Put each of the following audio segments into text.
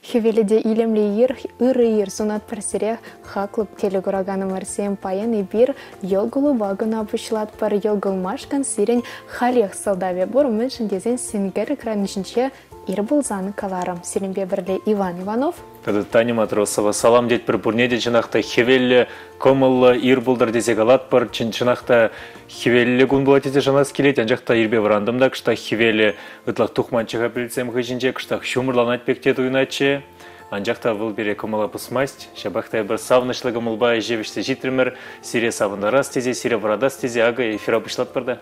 Хӗвелӗ те илемлӗ ир, ырӑ ир сунатпӑр сире, хаклӑ телекураканӑмӑрсем. Паян эпир йӑл-кулӑпа кӑна пуҫлатпӑр. Йӑл-кулмашкӑн сирӗн халех сӑлтавӗ пур, мӗншӗн тесен сенкер экран ҫинче ир пулсан каларӑм. Сирӗнпе пӗрле Иван Иванов. Тата Таня Матросова. Салам тетпӗр пурне те чӑнах та хӗвеллӗ, кӑмӑллӑ ир пултӑр тесе калатпӑр. Чӑнах та хӗвеллӗ кун пулать тесе шанас килет, анчах та ирпе вӑрантӑм та кӑштах хӗвелӗ ытлах тухманччӗ-ха пӗлӗтсем хыҫӗнче, кӑштах ҫумӑрланать пек те туйӑнатчӗ. Анчах та вӑл пире кӑмӑла пӑсмасть. Ҫапах та эпир савӑнӑҫлӑ кӑмӑлпа ӗҫе вӗҫсе ҫитрӗмӗр. Сире савӑнтарас тесе, сире вӑратас тесе акӑ эфира пуҫлатпӑр та.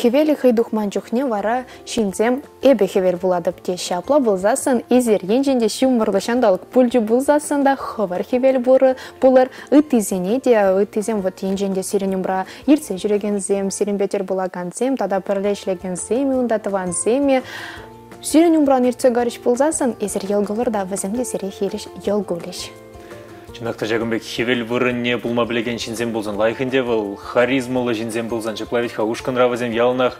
Хӗвелӗ хӑй тухман чухне вара ҫынсем эпӗ хӗвел пулатӑп теҫҫӗ. Апла пулсассӑн эсир енчен те ҫумӑрлӑ ҫанталӑк пулчӗ пулсассӑн та хӑвӑр хӗвел пулӑр. Ыттисене те, ыттисем вот енчен те сирӗн умра иртсе ҫӳрекенсем, сирӗнпе тӗл пулакансем тата пӗрле ӗҫлекенсем-и унта тӑвансем-и, сирӗн умран иртсе карӗҫ пулсассӑн эсир йӑл кулӑр та вӗсем те сире хирӗҫ йӑл кулӗҫ. Чӑнах та ҫакӑн пек хӗвел вырӑнне пулма пӗлекен ҫынсем пулсан лайӑх ӗнтӗ вӑл. Харизмӑллӑ ҫынсем пулсан ҫапла вӗт-ха ушкӑнра вӗсем яланах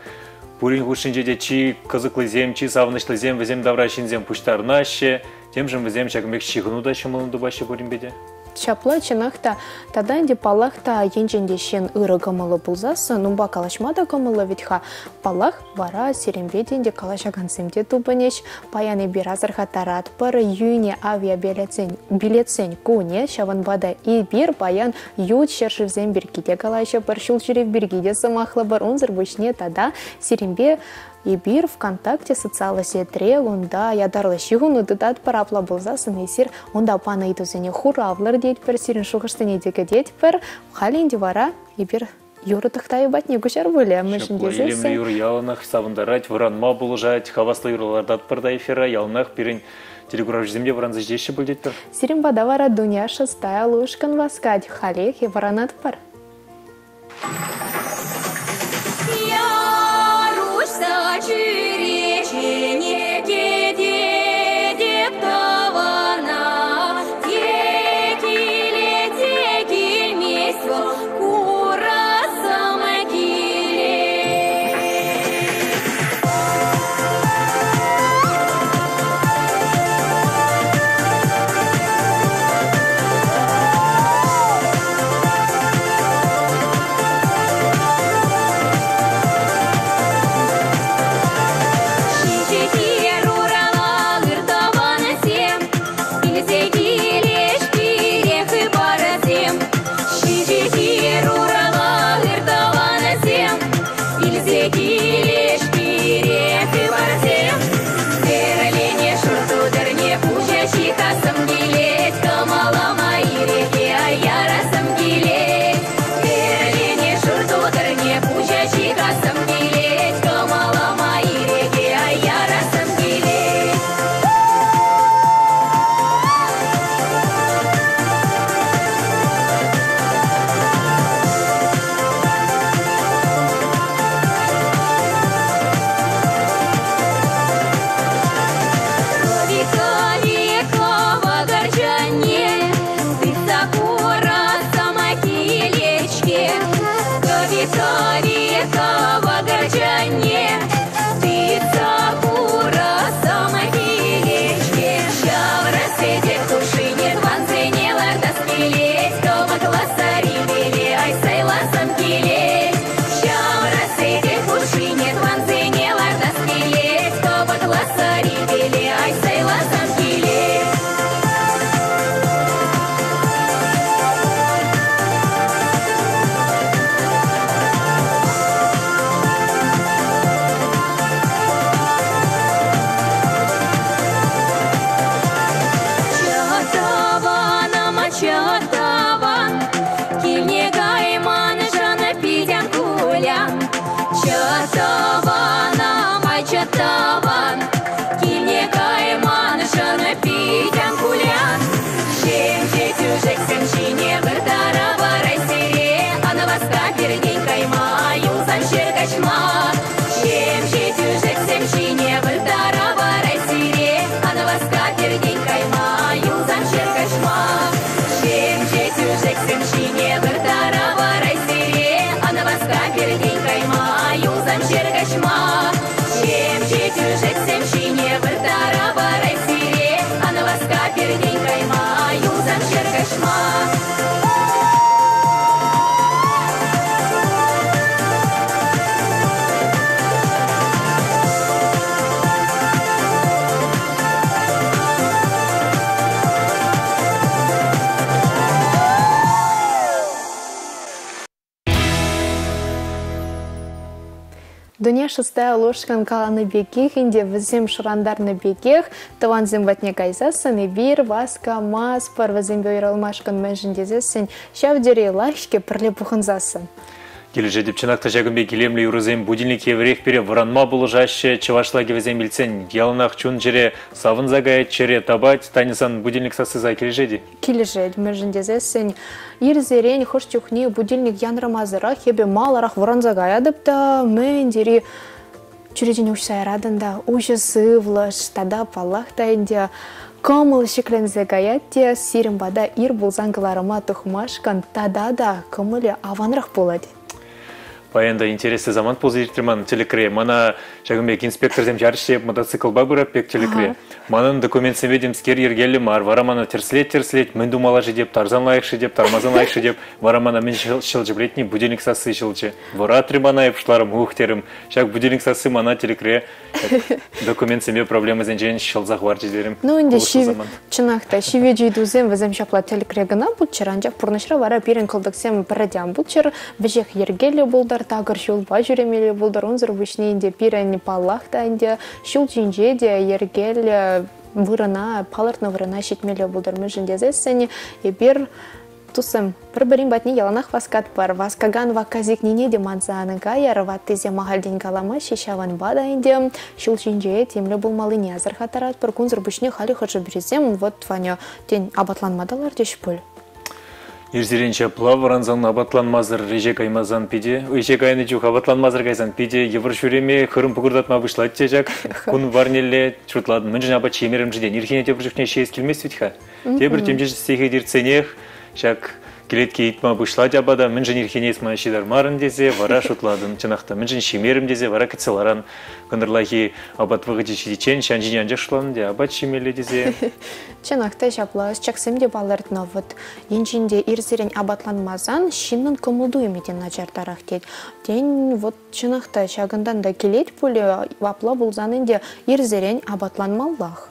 пурин хушшинче те чи кӑсӑклисем, чи савӑнӑҫлисем вӗсем тавра ҫынсем пуҫтарӑнаҫҫӗ. Темшӗн вӗсем ҫакӑн пек ҫыхӑну та ҫӑмӑллӑн тупаҫҫӗ пуринпе те. Ҫапла, чӑнах та. Тата ӗнтӗ, паллах та, енчен те ҫын ырӑ кӑмӑллӑ пулсассӑн, унпа калаҫма та кӑмӑллӑ вӗт-ха. Паллах, вара сирӗнпе те ӗнтӗ калаҫакансем те тупӑнӗҫ. Паян эпир асӑрхаттаратпӑр, йӳнӗ авиабилетсен билетсен кунӗ, ҫавӑнпа та эпир паян ют ҫӗршывсем пирки те калаҫӑпӑр, ҫул ҫӳрев пирки те сӑмахлӑпӑр. Унсӑр пуҫне тата сирӗнпе Эпир ВКонтакте социаллӑ сетьре унта ятарлӑ ҫыхӑну тытатпӑр, апла пулсассӑн эсир унта панӑ ыйтусене хуравлӑр тетпӗр, сирӗн шухӑшсене те кӗтетпӗр. Халӗ ӗнтӗ вара эпир юрӑ тӑхтавӗ патне куҫар пулӗ, мӗншӗн тесессӗн. Илемлӗ юрӑ яланах савӑнтарать, вӑранма пулӑшать, хаваслӑ юрӑ лартатпӑр та эфира, яланах пирӗн телекуравҫӑсем те вӑранса ҫитеҫҫӗ пуль тетпӗр. Сирӗн пата вара Дуняша Стайл ушкӑн васкать, халех вӑранатпӑр. Яруҫса чӳречене кӗтетӗп тӑвана, те килет, те килмест вӑл, курасӑм килет. Дуня шестая ложкӑн каланӑ пекех ӗнтӗ вӗсем шӑрантарнӑ пекех тӑвансем патне кайсассӑн эпир васкамастпӑр вӗсемпе уйрӑлмашкӑн мӗншӗн тесессӗн ҫав тери лайӑх-ҫке пӗрле пухӑнсассӑн. Килӗшетӗп чӑнах та ҫакӑн пек илемлӗ юрӑсем будильник евӗрех пире вӑранма пулӑшаҫҫӗ. Чӑвашла кӗвӗсем илтсен яланах чун-чӗре савӑнса каять, чӗре тапать. Таня, сан будильник сасси са килӗшет-и? Килӗшет, мӗншӗн тесессӗн ирсерен хӑш чухне будильник янрамасӑрах эпӗ маларах вӑранса каятӑп та мӗн тери чӳречене уҫса яратӑн та уҫӑ сывлӑш тата паллах та ӗнтӗ кӑмӑл ҫӗкленсе каять те сирӗн пата ир пулсан кӑларӑма тухмашкӑн тата та кӑмӑлӗ аванрах пулать. Паян та интереслӗ самант пулса иртрӗ ман тӗлӗкре. Мана ҫакӑн пек инспекторсем чарӗҫ мотоциклпа пырап пек тӗлӗкре. Манӑн документсемпе темскер йӗркеллӗ мар. Вара мана тӗрӗслет-тӗрӗслет, мӗн тумалла-ши теп, тарсан лайӑх-ши теп, тармасан лайӑх-ши теп. Вара мана мӗн ҫӑлчӗ пӗлетни, будильник сасси ҫӑлчӗ. Вӑратрӗ мана, эп шутларӑм, ух терӗм. Ҫак будильник сасси мана тӗлӗкре документсемпе проблемӑсенчен ҫӑлса хӑварчӗ терӗм. Ну ӗнтӗ чӑнах та ҫивӗч ыйтусем вӗсем ҫапла тӗлӗкре кӑна пулччӑр, анчах пурнӑҫра вара пирӗн кӑлтӑксем пӗрре те ан пулччӑр, веҫех йӗркеллӗ пултӑр, такӑр ҫулпа ҫӳремелле пултӑр. Унсӑр пуҫне ӗнтӗ пирӗн паллах та ӗнтӗ ҫул ҫинче те йӗркеллӗ вырӑна, палӑртнӑ вырӑна ҫитмелле пултӑр. Мӗншӗн тесессӗн эпир Туссем, пӗр-пӗрин патне яланах васкатпӑр. Васкакан вакка сикнине те манса ан кайӑр. Ваттисем ахальтен каламаҫҫӗ, ҫавӑнпа та ӗнтӗ ҫул ҫинче темле пулмаллине асӑрхаттаратпӑр. Кунсӑр пуҫне халӗ хӑшӗ-пӗрисем, вот, Ваня, тен, апатланма та лартӗҫ пуль. Ирсерен ҫапла вӑрансан апатланмасӑр ӗҫе каймасан питӗ, ӗҫе кайнӑ чух апатланмасӑр кайсан питӗ йывӑр ҫӳреме, хырӑм пӑкӑртатма пуҫлать те ҫак. Кун варнелле шутлатӑн, мӗншӗн апат ҫимерӗм-ши тен. Ирхине тепӗр чухне ҫиес килмест вӗт-ха. Тепӗр темиҫе сехет иртсенех ҫак кӗлетке ыйтма пуҫлать апата, мӗншӗн ирхине эс мана ҫитармарӑн тесе вара шутлатӑн. Чӑнах та, мӗншӗн ҫимерӗм тесе вара кӗтсе ларан. Кӑнтӑрлахи апат вӑхӑчӗ ҫитиччен ҫан ҫине анчах шутланӑ те апат ҫимелле тесе. Чӑнах та ҫапла, ӑсчахсем те палӑртнӑ. Вӑт енчен те ирсерен апатланмасан ҫыннӑн кӑмӑл-туйӑмӗ те начартарах тет. Тен, вот чӑнах та ҫакӑнтан та килет пулӗ, апла пулсан ӗнтӗ ирсерен апатланмаллах.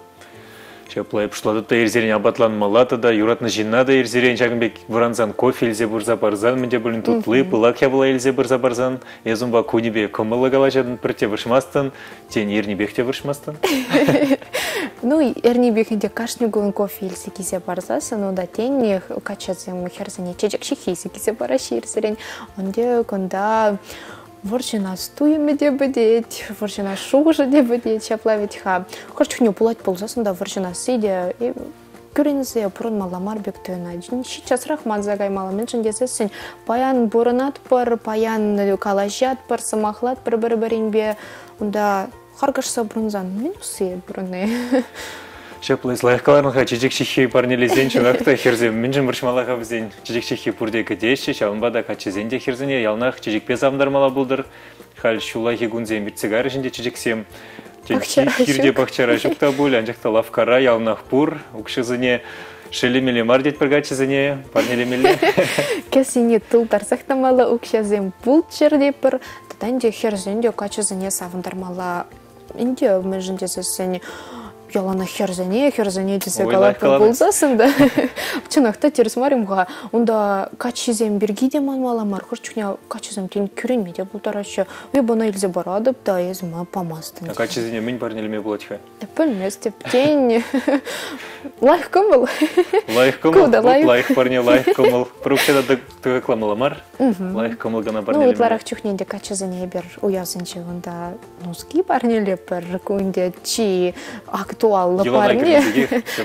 Ҫапла эп шутлатӑп та ирсерен апатланмалла тата юратнӑ ҫынна та ирсерен ҫакӑн пек вӑрансан кофе илсе пырса парсан, мӗн те пулин тутли, пылак япала илсе пырса парсан, эс унпа кунӗпе кӑмӑллӑ калаҫатӑн, пӗртте вӑрҫмастӑн, тен, эрнипех те вӑрҫмастӑн? Ну, эрнипех ӗнтӗ кашни кун кофе илсе килсе парсассӑн, унта тен, каччӑсем хӗрсене чечек ҫыххи илсе килсе параҫҫӗ ирсерен. Ӗнтӗ кунта вӑрҫӑнас туйӑмӗ те пӗтет, вӑрҫӑнас шухӑшӗ те пӗтет, ҫапла вӗт-ха. Хӑш чухне пулать пулсассӑн та вӑрҫӑнасси те кӳренсе пурӑнмалла мар пек туйӑнать. Часрах манса каймалла, мӗншӗн тесессӗн паян пурӑнатпӑр, паян калаҫатпӑр, сӑмахлатпӑр пӗр-пӗринпе. Унта харкашса пурӑнсан мӗн усси пурӑнни? Ҫапла эс лайӑх каларӑн-ха, чечек ҫыххи парнелесен чӑнах та хӗрсем мӗншӗн вӑрҫмалла-ха вӗсен? Чечек ҫыххи пурте кӗтеҫҫӗ, ҫавӑнпа та каччӑсен те хӗрсене яланах чечекпе савӑнтармалла пултӑр. Халь ҫуллахи кунсем иртсе кайрӗҫ ӗнтӗ чечексем. Хирте пахчара ҫук та пуль, анчах та лавккара яланах пур. Укҫасене шеллемелле мар тетпӗр каччӑсене, парнелемелле. Кӗсьене тултарсах тӑмалла укҫасем пулччӑр тетпӗр. Тата ӗнтӗ хӗрсен те каччӑсене савӑнтармалла Ӗнтӗ мӗншӗн тесессӗн яланах хӗрсене, хӗрсене тесе калатпӑр пулсассӑн та чӑнах та тӗрӗс мар-им-ха. Унта каччисем пирки те манмалла мар. Хӑш чухне каччӑсем тен кӳренме те пултараҫҫӗ. Эп ӑна илсе паратӑп та, эсӗ мана памастӑн. А каччӑсене мӗн парнелеме пулать-ха? Пӗлместӗп. Тен, лайӑх кӑмӑл. Лайӑх кӑмӑл, лайӑх парне, лайӑх кӑмӑл. Пӗр укҫа та тӑкакламалла мар. Лайӑх кӑмӑл кӑна парнелеме. Ну, ытларах чухне ӗнтӗ каччӑсене эпир уявсенче унта нуски парнелепӗр. Ку ӗнтӗ чи актуаллӑ парне.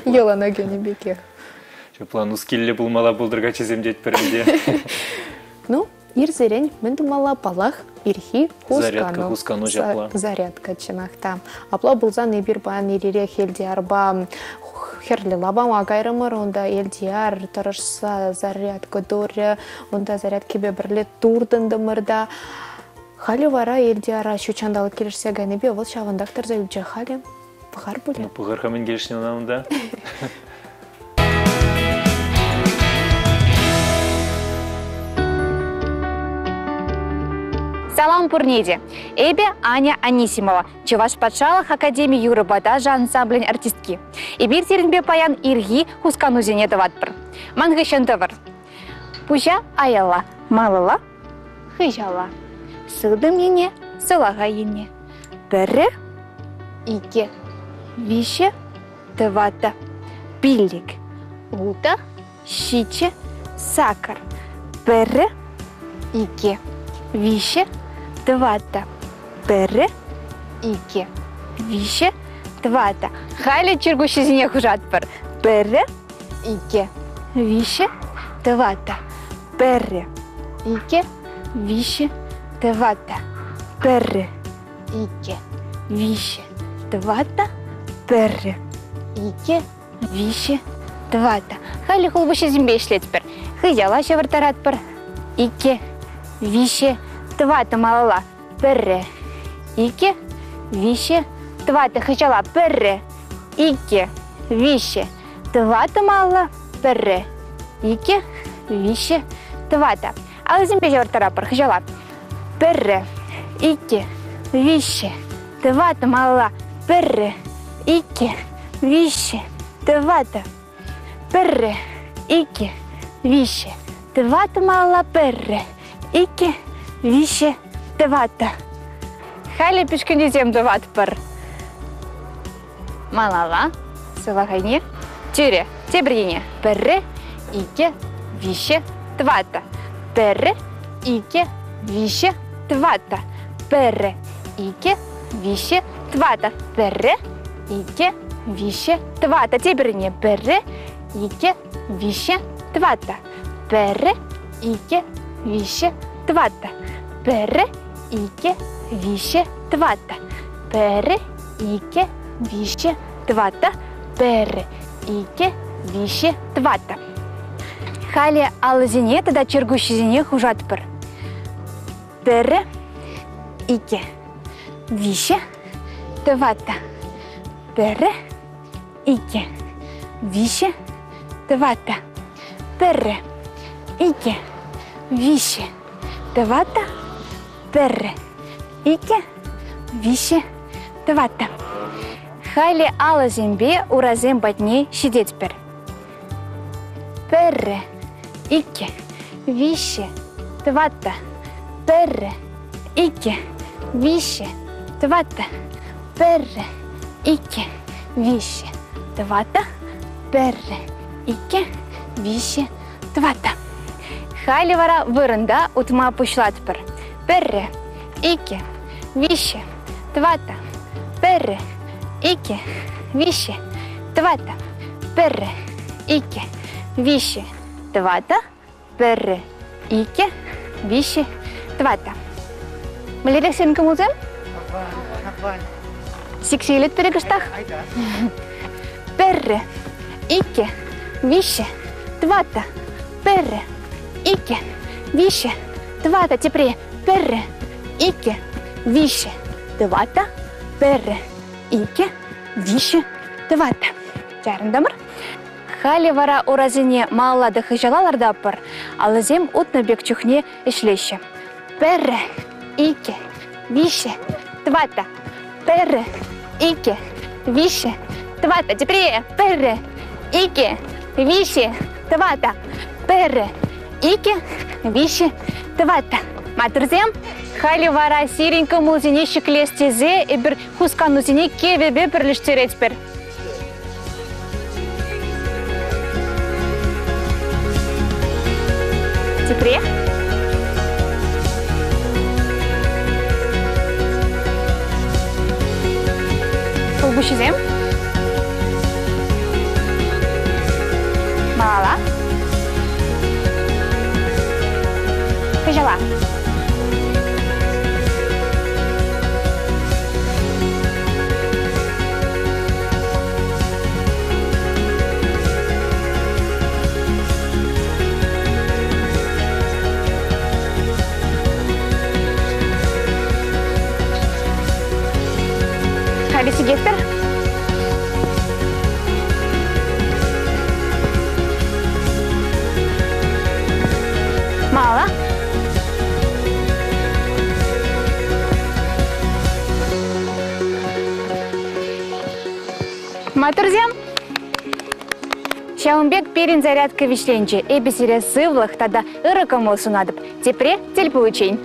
Йӑлана кӗнӗ пекех. Ҫапла нускиллӗ пулмалла пултӑр каччӑсем тетпӗр ӗнтӗ. Ну, ирсерен мӗн тумалла, паллах, ирхи хускану. Зарядка, хускану ҫапла. Зарядка, чӑнах та. Апла пулсан эпир паян ир-ирех Элтиярпа хӗрлӗ лапама кайрӑмӑр. Унта Элтияр тӑрӑшса зарядка турӗ. Унта зарядкипе пӗрле туртӑнтӑмӑр та. Халӗ вара Элтияра ҫут ҫанталӑк килӗшсе кайнипе вӑл ҫавӑнтах тӑрса юлчӗ. Халӗ пӑхар пулӗ. Ну, пӑхар-ха мӗн килӗшнӗ ӑна унта. Салам пурне те! Эпӗ Аня Анисимова, Чӑваш патшалӑх академи юрӑпа ташӑ ансамблӗн артистки. Эпир сирӗнпе паян ирхи хусканусене тӑватпӑр. Ман хыҫҫӑн тӑвӑр. Пуҫа аялла, малалла, хыҫалла. Сылтӑм ене, сӑлахай енне. Пӗрре, иккӗ, виҫҫӗ, тӑваттӑ, пиллӗк, ултӑ, ҫиччӗ, сакӑр. Пӗрре, иккӗ, виҫҫӗ, тӑваттӑ. Пӗрре, иккӗ, виҫҫӗ, тӑваттӑ. Халӗ чӗркуҫҫисене хушатпӑр. Пӗрре, иккӗ, виҫҫӗ, тӑваттӑ. Пӗрре, иккӗ, виҫҫӗ, тӑваттӑ. Пӗрре, иккӗ, виҫҫӗ, тӑваттӑ. Пӗрре, иккӗ, виҫҫӗ, тӑваттӑ. Халӗ хулпуҫҫисемпе ӗҫлетпӗр. Хыҫала ҫавӑрттаратпӑр. Иккӗ, виҫҫӗ, тӑваттӑ малалла. Пӗрре, иккӗ, виҫҫӗ, тӑваттӑ хыҫала. Пӗрре, иккӗ, виҫҫӗ, тӑваттӑ малалла. Пӗрре, иккӗ, виҫҫӗ, тӑваттӑ. Алӑсемпе ҫавӑрттаратпӑр хыҫала. Пӗрре, иккӗ, виҫҫӗ, тӑваттӑ малалла. Пӗрре, иккӗ, виҫҫӗ, тӑваттӑ. Пӗрре, иккӗ, виҫҫӗ, тӑваттӑ малалла. Пӗрре, иккӗ, виҫҫӗ, тӑваттӑ. Халӗ пӳшкӗнӗсем тӑватпӑр. Малалла, сулахайне, тӳрӗ, тепӗр ене. Пӗрре, иккӗ, виҫҫӗ, тӑваттӑ. Пӗрре, иккӗ, виҫҫӗ, тӑваттӑ. Пӗрре, иккӗ, виҫҫӗ, тӑваттӑ. Пӗрре, иккӗ, виҫҫӗ, тӑваттӑ. Тепӗрне пӗрре, иккӗ, виҫҫӗ, тӑваттӑ. Пӗрре, иккӗ, виҫҫӗ, тӑваттӑ. Пӗрре, иккӗ, виҫҫӗ, тӑваттӑ. Пӗрре, иккӗ, виҫҫӗ, тӑваттӑ. Пӗрре, иккӗ, виҫҫӗ, тӑваттӑ. Халӗ алӑсене тата чӗркуҫҫисене хушатпӑр. Пӗрре, иккӗ, виҫҫӗ, тӑваттӑ. Пӗрре, иккӗ, виҫҫӗ, тӑваттӑ. Пӗрре, иккӗ, виҫҫӗ, тӑваттӑ. Пӗрре, иккӗ, виҫҫӗ, тӑваттӑ. Халӗ алӑсемпе урасем патне ҫитетпӗр. Пӗрре, иккӗ, виҫҫӗ, тӑваттӑ. Пӗрре, иккӗ, виҫҫӗ, тӑваттӑ. Пӗрре, иккӗ, виҫҫӗ, тӑваттӑ. Пӗрре, иккӗ, виҫҫӗ, тӑваттӑ. Халӗ вара вырӑнта утма пуҫлатпӑр. Пӗрре, иккӗ, виҫҫӗ, тӑваттӑ. Пӗрре, иккӗ, виҫҫӗ, тӑваттӑ. Пӗрре, иккӗ, виҫҫӗ, тӑваттӑ. Пӗрре, иккӗ, виҫҫӗ, тӑваттӑ. Мӗнлерех сирӗн кӑмӑлсем? Сиксе илетпӗр кӑштах. Пӗрре, иккӗ, виҫҫӗ, тӑваттӑ. Пӗрре, иккӗ, виҫҫӗ, тӑваттӑ. Тепре пӗрре, иккӗ, виҫҫӗ, тӑваттӑ. Пӗрре, иккӗ, виҫҫӗ, тӑваттӑ. Чарӑнтӑмӑр. Халӗ вара урасене малалла та хыҫала лартатпӑр. Алӑсем утнӑ пек чухне ӗҫлеҫҫӗ. Пӗрре, иккӗ, виҫҫӗ, тӑваттӑ. Пӗрре, иккӗ, виҫҫӗ, тӑваттӑ. Тепре пӗрре, иккӗ, виҫҫӗ, тӑваттӑ. Пӗрре, иккӗ, виҫҫӗ, тӑваттӑ. Маттурсем, халӗ вара сирӗн кӑмӑлсене ҫӗклес тесе эпир хусканусене кӗвӗпе пӗрлештеретпӗр. Тепре. Хулпуҫҫисем. Малалла. Хыҫала. Халӗ сикетпӗр. Малалла. Маттурсем! Ҫавӑн пек пирӗн зарядка вӗҫленчӗ. Эпӗ сире сывлӑх тата ырӑ кӑмӑл сунатӑп. Тепре тӗл пуличчен!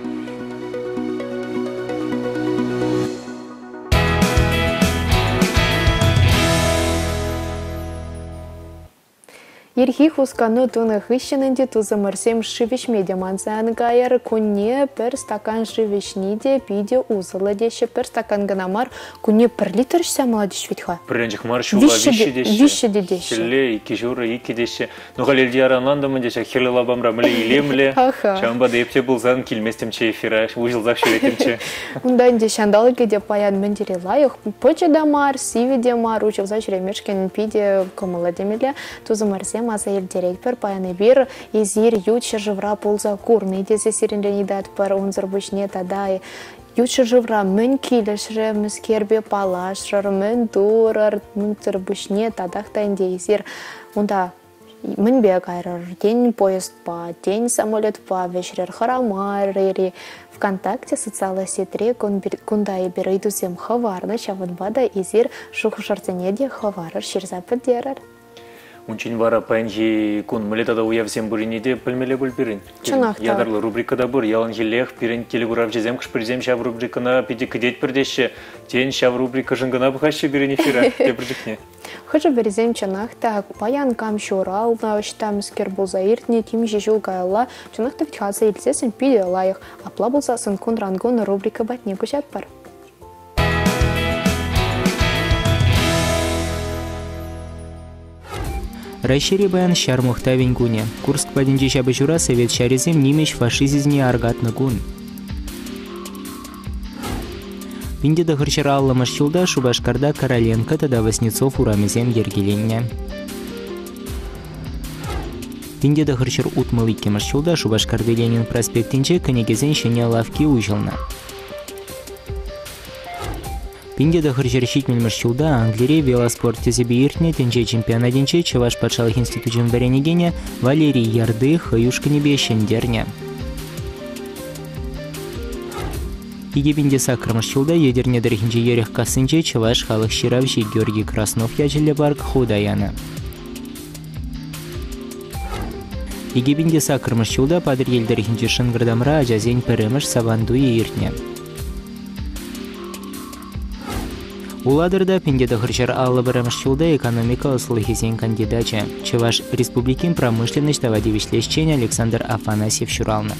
Ирхи хускану тунӑ хыҫҫӑн ӗнтӗ тусӑмӑрсем шыв ӗҫме те манса ан кайӑр. Кунне пӗр стакан шыв ӗҫни те питӗ усӑллӑ теҫҫӗ. Пӗр стакан кӑна мар, кунне пӗр литр ӗҫсе малатӗҫ вӗт-ха. Пӗрренчӗк мар, ҫулла виҫҫӗ теҫҫӗ. Виҫҫӗ те теҫҫӗ. Хӗлле иккӗ ҫурӑ, иккӗ теҫҫӗ. Ну, халь Элтияр ӑнлантӑм ӗнтӗ, ҫак хӗрлӗ лапамра мӗнле илемлӗ. Ҫавӑнпа та эп те пулсан килместӗмччӗ эфира, уҫӑлсах ҫӳреттӗмччӗ. Унта ӗнтӗ ҫанталӑкӗ те паян мӗн тери лайӑх. Пӑчӑ та мар, сивӗ те мар, уҫӑлса ҫӳремешкӗн питӗ кӑмӑллӑ темелле. Тусӑмӑрсем аса илтеретпӗр. Паян эпир эсир ют ҫӗршывра пулса курни тесе сирӗнрен ыйтатпӑр. Унсӑр пуҫне тата ют ҫӗршывра мӗн килӗшрӗ, мӗскерпе паллашрӑр, мӗн турӑр, унсӑр пуҫне татах та ӗнтӗ эсир унта мӗнпе кайрӑр? Тен, поездпа, тен, самолетпа вӗҫрӗр, хӑрамарӑр-и? ВКонтакте социаллӑ сетьре кунта эпир ыйтусем хӑварнӑ, ҫавӑнпа та эсир шухӑшӑрсене те хӑварӑр, ҫырса пӗтерӗр. Унччен вара паянхи кун мӗнле тата уявсем пуррине те пӗлмелле пуль пирӗн. Чӑнах та. Ятарлӑ рубрика та пур. Яланхиллех пирӗн телекуравҫӑсем хӑш-пӗрисем ҫав рубрикӑна питӗ кӗтетпӗр теҫҫӗ. Тен, ҫав рубрикӑшӑн кӑна пӑхаҫҫӗ пирӗн эфира тепӗр чухне. Хӑшӗ-пӗрисем чӑнах та паян кам ҫуралнӑ, ӑҫта мӗскер пулса иртнӗ темиҫе ҫул каялла чӑнах та вӗт-ха аса илсессӗн питӗ лайӑх. Апла пулсассӑн кунран-кун рубрика патне куҫатпӑр. Раҫҫейре паян ҫар мухтавӗн кунӗ. Курск патӗнчи ҫапӑҫура совет ҫарӗсем нимӗҫ фашизмне аркатнӑ кун. 1950 ҫулта Шупашкарта Короленко тата Васнецов урамӗсем йӗркеленнӗ. 1962 ҫулта Шупашкарти Ленин проспектӗнче кӗнекесен ҫӗнӗ лавкки уҫӑлнӑ. 1970 ҫулта Англире велоспорт тӗсӗпе иртнӗ тӗнче чемпионатӗнче Чӑваш патшалӑх институчӗн вӗренекенӗ Валерий Ярды хӑй ушкӑнӗпе ҫӗнтернӗ. 2008 ҫулта Етӗрне тӑрӑхӗнчи Йӗрӗхкассинче чӑваш халӑх ҫыравҫи Георгий Краснов ячӗллӗ парк хута янӑ. 2008 ҫулта Патӑрьел тӑрӑхӗнчи Шӑнкӑртамра ачасен пӗрремӗш Сабантуйӗ иртнӗ. Улатӑрта 1951 ҫулта экономика ӑслӑлӑхӗсен кандидачӗ, Чӑваш Республикин промышленноҫ тава тивӗҫлӗ ӗҫченӗ Александр Афанасьев ҫуралнӑ.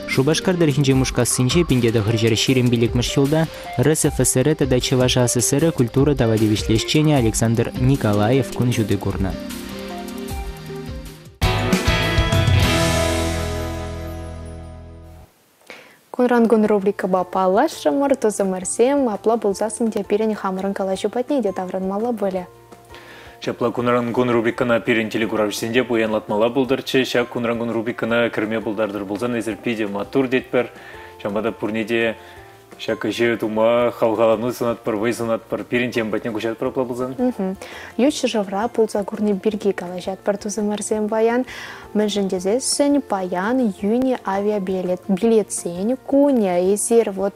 Шупашкар тӑрӑхӗнчи Мушкассинче 1925 ҫулта РСФСР тата Чӑваш АССР культура тава тивӗҫлӗ ӗҫченӗ Александр Николаев кун ҫути курнӑ. Кунран-кун рубрикӑпа паллашрӑмӑр, тусӑмӑрсем, апла пулсассӑн те пирӗн хамӑрӑн калаҫу патне те таврӑнмалла пулӗ. Ҫапла кунран-кун рубрикӑна пирӗн телекуравҫӑсен те пуянлатмалла пултӑрччӗ. Ҫак кунран-кун рубрикӑна кӗрме пултартӑр пулсан эсир питӗ маттур тетпӗр. Ҫавӑнпа та пурне те ҫак ӗҫе тума хавхалану сунатпӑр, вӑй сунатпӑр. Пирӗн тем патне куҫатпӑр апла пулсан. Ют ҫӗршывра пулса курни пирки калаҫатпӑр тусӑмӑрсем паян. Мӗншӗн тесессӗн паян йӳнӗ авиабилет билетсен кунӗ. Эсир вот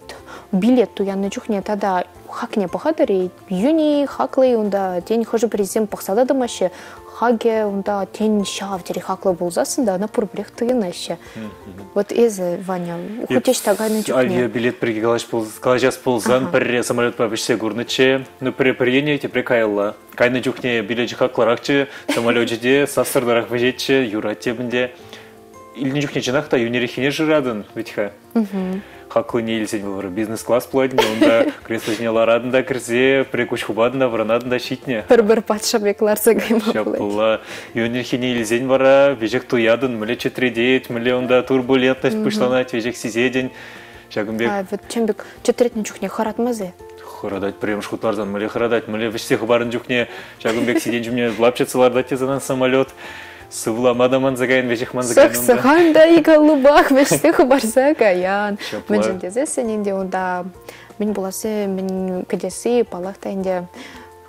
билет туяннӑ чухне тата хакне пӑхатӑр-и? Йӳнӗ-и, хаклӑ-и унта? Тен, хӑшӗ-пӗрисем пӑхса та тӑмаҫҫӗ. Хакӗ унта, тен, ҫав тери хаклӑ пулсассӑн та ӑна пурпӗрех туянаҫҫӗ. Вот эсӗ, Ваня, хуть ӑҫта кайнӑ чухне. Авиабилет пирки калаҫас пулсан пӗрре самолетпа вӗҫсе курнӑччӗ. Ну, пӗрре пӗр енне, тепре каялла. Кайнӑ чухне билечӗ хаклӑрахчӗ, самолечӗ те сассӑртарах вӗҫетчӗ, юрать темӗн те. Илнӗ чухне чӑнах та йӳнӗреххине шыратӑн вӗт-ха. Хаклине илсен вӑл бизнес-класс пулать, унта кресло ҫине ларатӑн та кӗрсе, пӗр куҫ хупатӑн та вӑранатӑн та ҫитнӗ. Пӗр-пӗр патша пек ларса кайма пулать. Ҫапла. Йӳнӗреххине илсен вара веҫех туятӑн, мӗнле чӗтретет, мӗнле унта турбулентность пуҫланать, веҫех сисетӗн. Ҫакӑн пек. Вот чем пек чӗтретнӗ чухне хӑратмас-и? Хӑратать, пӗрремӗш хут ларсан мӗнле хӑратать, мӗнле вӗҫсе хӑпарнӑ чухне ҫакӑн пек сиден ҫумне лапчӑтса лартать те сана самолет. Сывлама та манса каян, веҫех манса каян. Сӑх-сӑхан та ик аллупах вӗҫсе хӑпарса каян. Мӗншӗн тесессӗн ӗнтӗ унта мӗн пуласси, мӗн кӗтесси, паллах та ӗнтӗ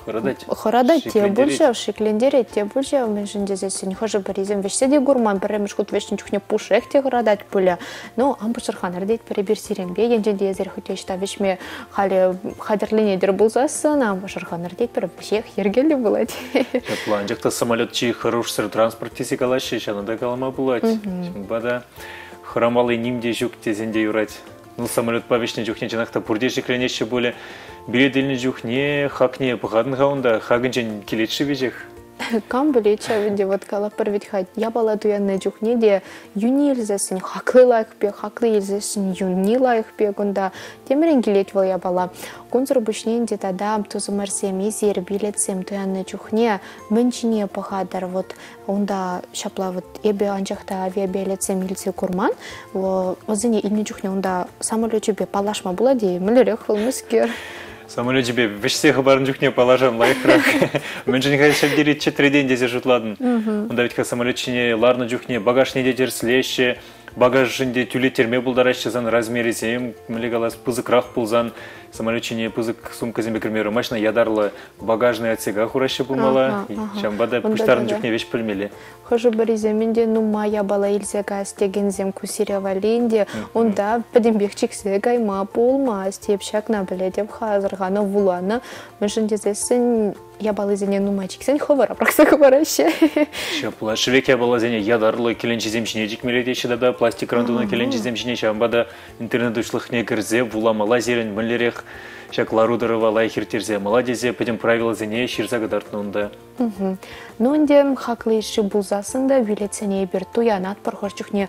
Хӑратать. Хӑратать те пуль ҫав, шиклентерет те пуль ҫав, мӗншӗн тесессӗн хӑшӗ-пӗрисем вӗҫсе те курман, пӗрремӗш хут вӗҫнӗ чухне пушшех те хӑратать пулӗ. Ну, ан пӑшӑрханӑр тетпӗр эпир сирӗнпе, енчен те эсир хуть ӑҫта вӗҫме халӗ хатӗрленетӗр пулсассӑн, ан пӑшӑрханӑр тетпӗр, вӗҫех йӗркеллӗ пулать. Ҫапла, анчах та самолет чи хӑрушсӑр транспорт тесе калаҫҫӗ, ҫавна та калама пулать. Ҫавӑнпа та хӑрамалли ним те ҫук тесен те юрать. Ну, самолетпа вӗҫнӗ чухне чӑнах та пурте шикленеҫҫӗ пулӗ. Билет илнӗ чухне хакне пӑхатӑн-ха унта, хакӗнчен килет-ши веҫех? Кам пӗлет ҫав ӗнтӗ, вот калатпӑр вӗт-ха, япала туяннӑ чухне те йӳнӗ илсессӗн хакли лайӑх пек, хакли илсессӗн йӳнни лайӑх пек унта. Темрен килет вӑл япала. Кунсӑр пуҫне ӗнтӗ тата тусӑмӑрсем, эсир билетсем туяннӑ чухне мӗн ҫине пӑхатӑр? Вот унта ҫапла вот эпӗ анчах та авиабилетсем илсе курман. Вӗсене илнӗ чухне унта самолечӗпе паллашма пулать-и? Мӗнлерех вӑл мӗскер? Самолечӗпе вӗҫсе хӑпарнӑ чухне паллашам лайӑхрах. Мӗншӗн-ха ҫав тери чӗтретен тесе шутлатӑн? Унта вӗт-ха самолет ҫине ларнӑ чухне багажне те тӗрӗслеҫҫӗ, багажшӑн те тӳлеттерме пултараҫҫӗ сан размерӗсем, мӗнле калас, пысӑкрах пулсан самолет ҫине пысӑк сумкӑсемпе кӗрме юрамасть, ятарлӑ багажный отсека хураҫҫӗ пулмалла. Ҫавӑнпа та пуҫтарнӑ чухне веҫ пӗлмелле. Хӑшӗ-пӗрисем ӗнтӗ нумай япала илсе каяс текенсем ку сире валли ӗнтӗ унта пӗтӗмпех чиксе кайма пулмасть. Эп ҫакна пӗлетӗп-ха, асӑрханӑ, вуланӑ. Мӗншӗн тесессӗн япалисене нумай чиксен хӑвӑра пӑрахса хӑвараҫҫӗ. Ҫапла, шӗвек япаласене ятарлӑ кӗленчесем ҫине чикмелле теҫҫӗ тата пластикран тунӑ кӗленчесем ҫине, ҫавӑнпа та интернет уҫлӑхне кӗрсе вуламалла сирӗн мӗнлерех ҫак лару-тӑрӑва лайӑх ирттерсе мала тесе пӗтӗм правилӑсене ҫырса кӑтартнӑ унта. Ну ӗнтӗ хаклӑ йышши пулсассӑн та билетсене эпир туянатпӑр хӑш чухне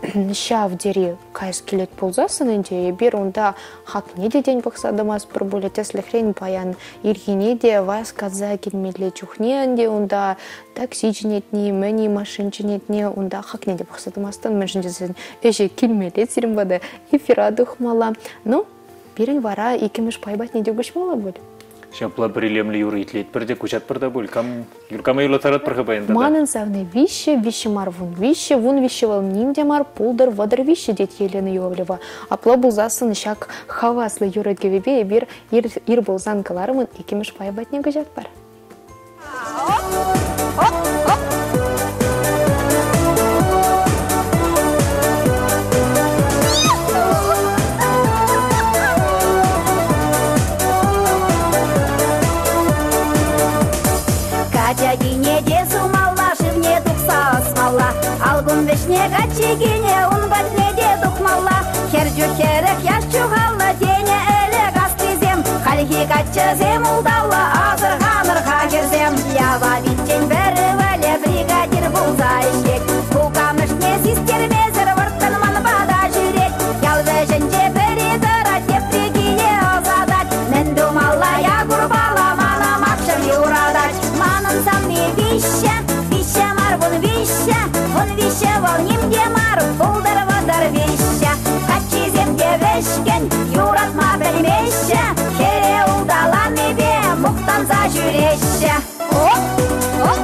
ҫав тери каяс килет пулсассӑн ӗнтӗ эпир унта хакне те тен пӑхса тӑмастпӑр пулӗ. Тӗслӗхрен, паян ирхине те васкаса килмелле чухне ӗнтӗ унта такси чӗнетни, мӗн-и, машин чӗнетни, унта хакне те пӑхса тӑмастӑн, мӗншӗн тесен ӗҫе килмелле сирӗн пата, эфира тухмалла. Ну, пирӗн вара иккӗмӗш пай патне те куҫмалла пуль. Ҫапла пӗр илемлӗ юрӑ итлетпӗр те куҫатпӑр та пуль. Кам кама юрлаттаратпӑр-ха паян тата? Манӑн савни виҫҫӗ, виҫҫӗ мар 13, 13 вӑл ним те мар, пултӑр 33, тет Елена Иовлева. Апла пулсассӑн ҫак хаваслӑ юрӑ-кӗвӗпе эпир ир пулсан кӑларӑмӑн иккӗмӗш пайӗ патне куҫатпӑр. Качакине те сумалла, шывне тухса ӑсмалла. Алкум вӗҫне каччикине ун патне те тухмалла. Хӗр чух хӗрӗх, яш чухаллӑ тенӗ ӗлӗк аслисем. Хальхи каччӑсем ултавлӑ, асӑрханӑр-ха, хӗрсем. Яла витчен пӗр ывӑлӗ бригадир пулса ӗҫлет. Кукамӑшне систермесӗр вӑрттӑн ман пата ҫӳрет. Ял вӗҫӗнче пӗри тӑрать, тепри киле ӑсатать. Мӗн тумалла Якурпала, мана Макҫӑм юратать. Манӑн савни виҫҫӗ, виҫҫӗ мар 13, 13 вӑл ним те мар, пултӑр 33. Каччисем те вӗҫкӗн, юратма пӗлмеҫҫӗ, хӗре улталанипе мухтанса ҫӳреҫҫӗ. Оп, оп.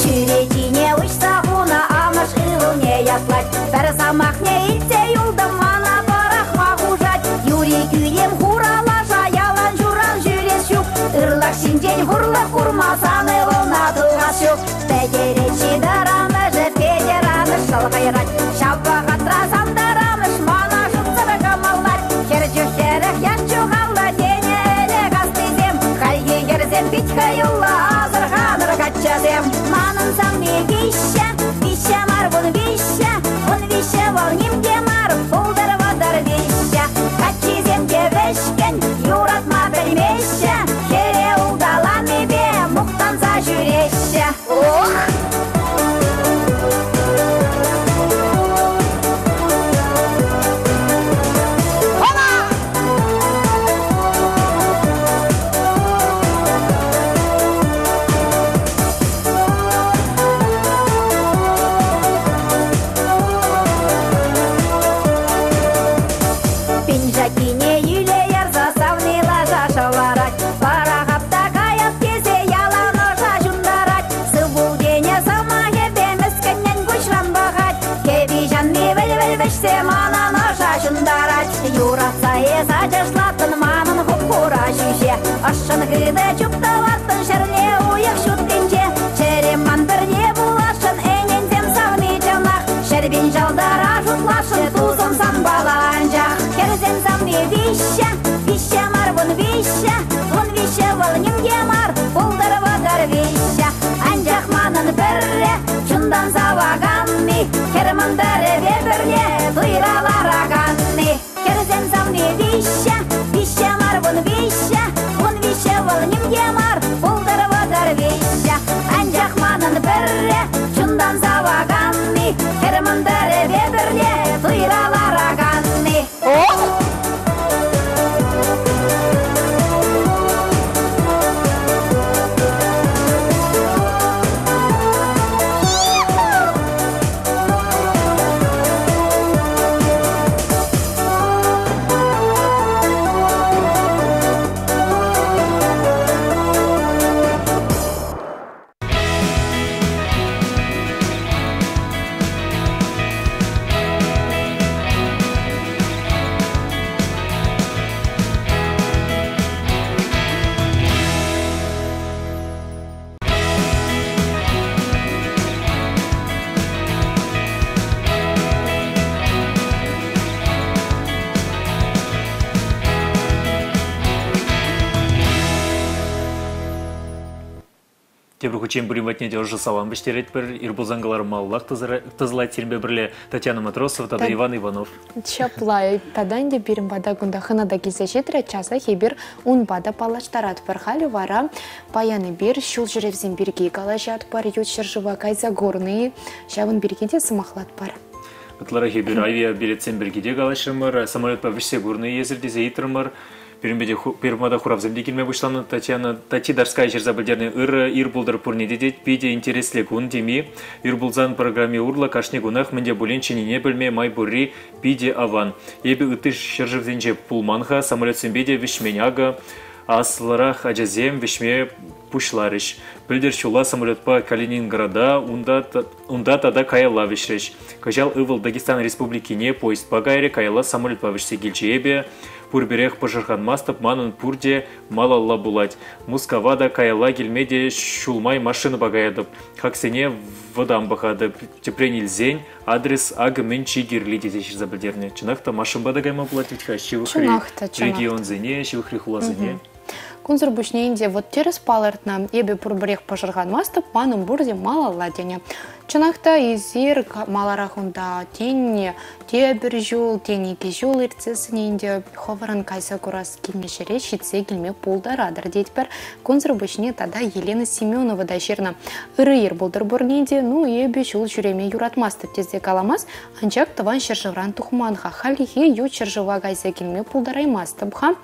Чӳречине уҫса хунӑ амӑш ывӑлне ятлать. Пӗр самахне илтсе юлтӑм, мана пӑрахма хушать. Юри кӳлем хура лаша ялан ҫуран ҫӳрес ҫук. Ырлӑх ҫинчен хурлӑх курма сан ывӑлна тухас ҫук. Пӗтерет ҫитӑр-амӑшӗ, Петӗр-амӑш шӑл хӑйрать. Ҫав вӑхӑтра сантӑр-амӑш мана шутсӑр кӑмӑллать. Хӗр чух хӗрӗх, яш чухаллӑ тенӗ ӗлӗк аслисем. Хальхи хӗрсем пит хӑюллӑ, асӑрханӑр, каччӑсем. Манӑн савни виҫҫӗ, виҫҫӗ мар 13, 13 вӑл ним те мар, пултӑр 33. Каччисем те вӗҫкӗн, юратма пӗлмеҫҫӗ, хӗре улталанипе мухтанса ҫӳреҫҫӗ. Ох! Пиншакине йӳле ярса савни лаша шӑварать. Пӑрахап та каяп тесе ялан ӑша ҫунтарать. Сыв пул тенӗ сӑмахӗпе мӗскӗннӗн куҫран пӑхать. Кӗпи ҫанни вӗл-вӗл вӗҫсе манӑн ӑша ҫунтарать. Юратса эс ачашлаттӑн манӑн хуп-хура ҫӳҫе. Ӑшшӑн хытӑ чуптӑваттӑн ҫӗрле уйӑх ҫуттинче. Чӗрем ман пӗрле пуласшӑн, ӗненсем савни чӑнах. Ҫӗрпин ҫӑлтӑра шутласшӑн, тусӑм санпала анчах. Хӗрсем савни виҫҫӗ, виҫҫӗ мар 13, 13 вӑл. вӑл ним те мар, пултӑр вӑтӑр виҫҫӗ. Анчах манӑн пӗрре чунтан саваканни, хӗр мӑнтӑрӗпе пӗрле туйра лараканни. Хӗрсем савни виҫҫӗ, виҫҫӗ мар 13, 13 вӑл ним те мар, пултӑр вӑтӑр виҫҫӗ. Анчах манӑн пӗрре чунтан саваканни, хӗр мӑнтӑрӗпе пӗрле туйра лараканни. Тепӗр хутчен пурин патне те ӑшӑ салам вӗҫтеретпӗр. Ир пулсан кӑлармаллах тӑсӑлать сирӗнпе пӗрле Татьяна Матросова тата Иван Иванов. Ҫапла, тата ӗнтӗ пирӗн пата кунта хӑна та килсе ҫитрӗ. Часах эпир унпа та паллаштаратпӑр. Халӗ вара паян эпир ҫул ҫӳревсем пирки калаҫатпӑр, ют ҫӗршыва кайса курни, ҫавӑн пирки те сӑмахлатпӑр. Ытларах эпир авиабилетсем пирки те калаҫрӑмӑр, самолетпа вӗҫсе курнӑ эсир тесе ыйтрӑмӑр. Пирӗнпе те пирмата хуравсем те килме пуҫланӑ. Татьяна Тати Дарская ҫырса пӗлтернӗ ырӑ ир пултӑр пурне те тет. Питӗ интереслӗ кун теми. Ир пулсан программи урлӑ кашни кунах мӗн те пулин ҫӗннине пӗлме май пурри питӗ аван. Эпӗ ытти ҫӗршывсенче пулман-ха, самолетсемпе те вӗҫмен акӑ. Аслӑрах ачасем вӗҫме пуҫларӗҫ. Пӗлтӗр ҫулла самолетпа Калининграда, унта тата каялла вӗҫрӗҫ. Кӑҫал ывӑл Дагестан Республикине поездпа кайрӗ, каялла самолетпа вӗҫсе килчӗ эпӗ. Пурпӗрех пӑшӑрханмастӑп, манӑн пурте малалла пулать. Мускава та каялла килме те ҫул май машинӑпа каятӑп. Хаксене вӑтам пӑхатӑп. Тӗпрен илсен, адрес акӑ мӗн чи кирли тесе ҫырса пӗлтернӗ. Чӑнах та машинпа та кайма пулать вӗт-ха ҫывӑхри регионсене, ҫывӑхри хуласене. Кунсӑр пуҫне ӗнтӗ вот тӗрӗс палӑртнӑ, эпӗ пурпӗрех пӑшӑрханмастӑп, манӑн пурте малалла тенӗ. Чӑнах та эсир маларах унта тен тепӗр ҫул, тен икӗ ҫул иртсессӗн ӗнтӗ хӑвӑрӑн кайса курас килнӗ ҫӗре ҫитсе килме пултаратӑр тетпӗр. Кунсӑр пуҫне тата Елена Семенова та ҫырнӑ. Ырӑ ир пултӑр пурне те, ну эпӗ ҫул ҫӳреме юратмастӑп тесе каламас, анчах тӑван ҫӗршывран тухман-ха. Хальлӗхе ют ҫӗршыва кайса килме пултараймастӑп-ха.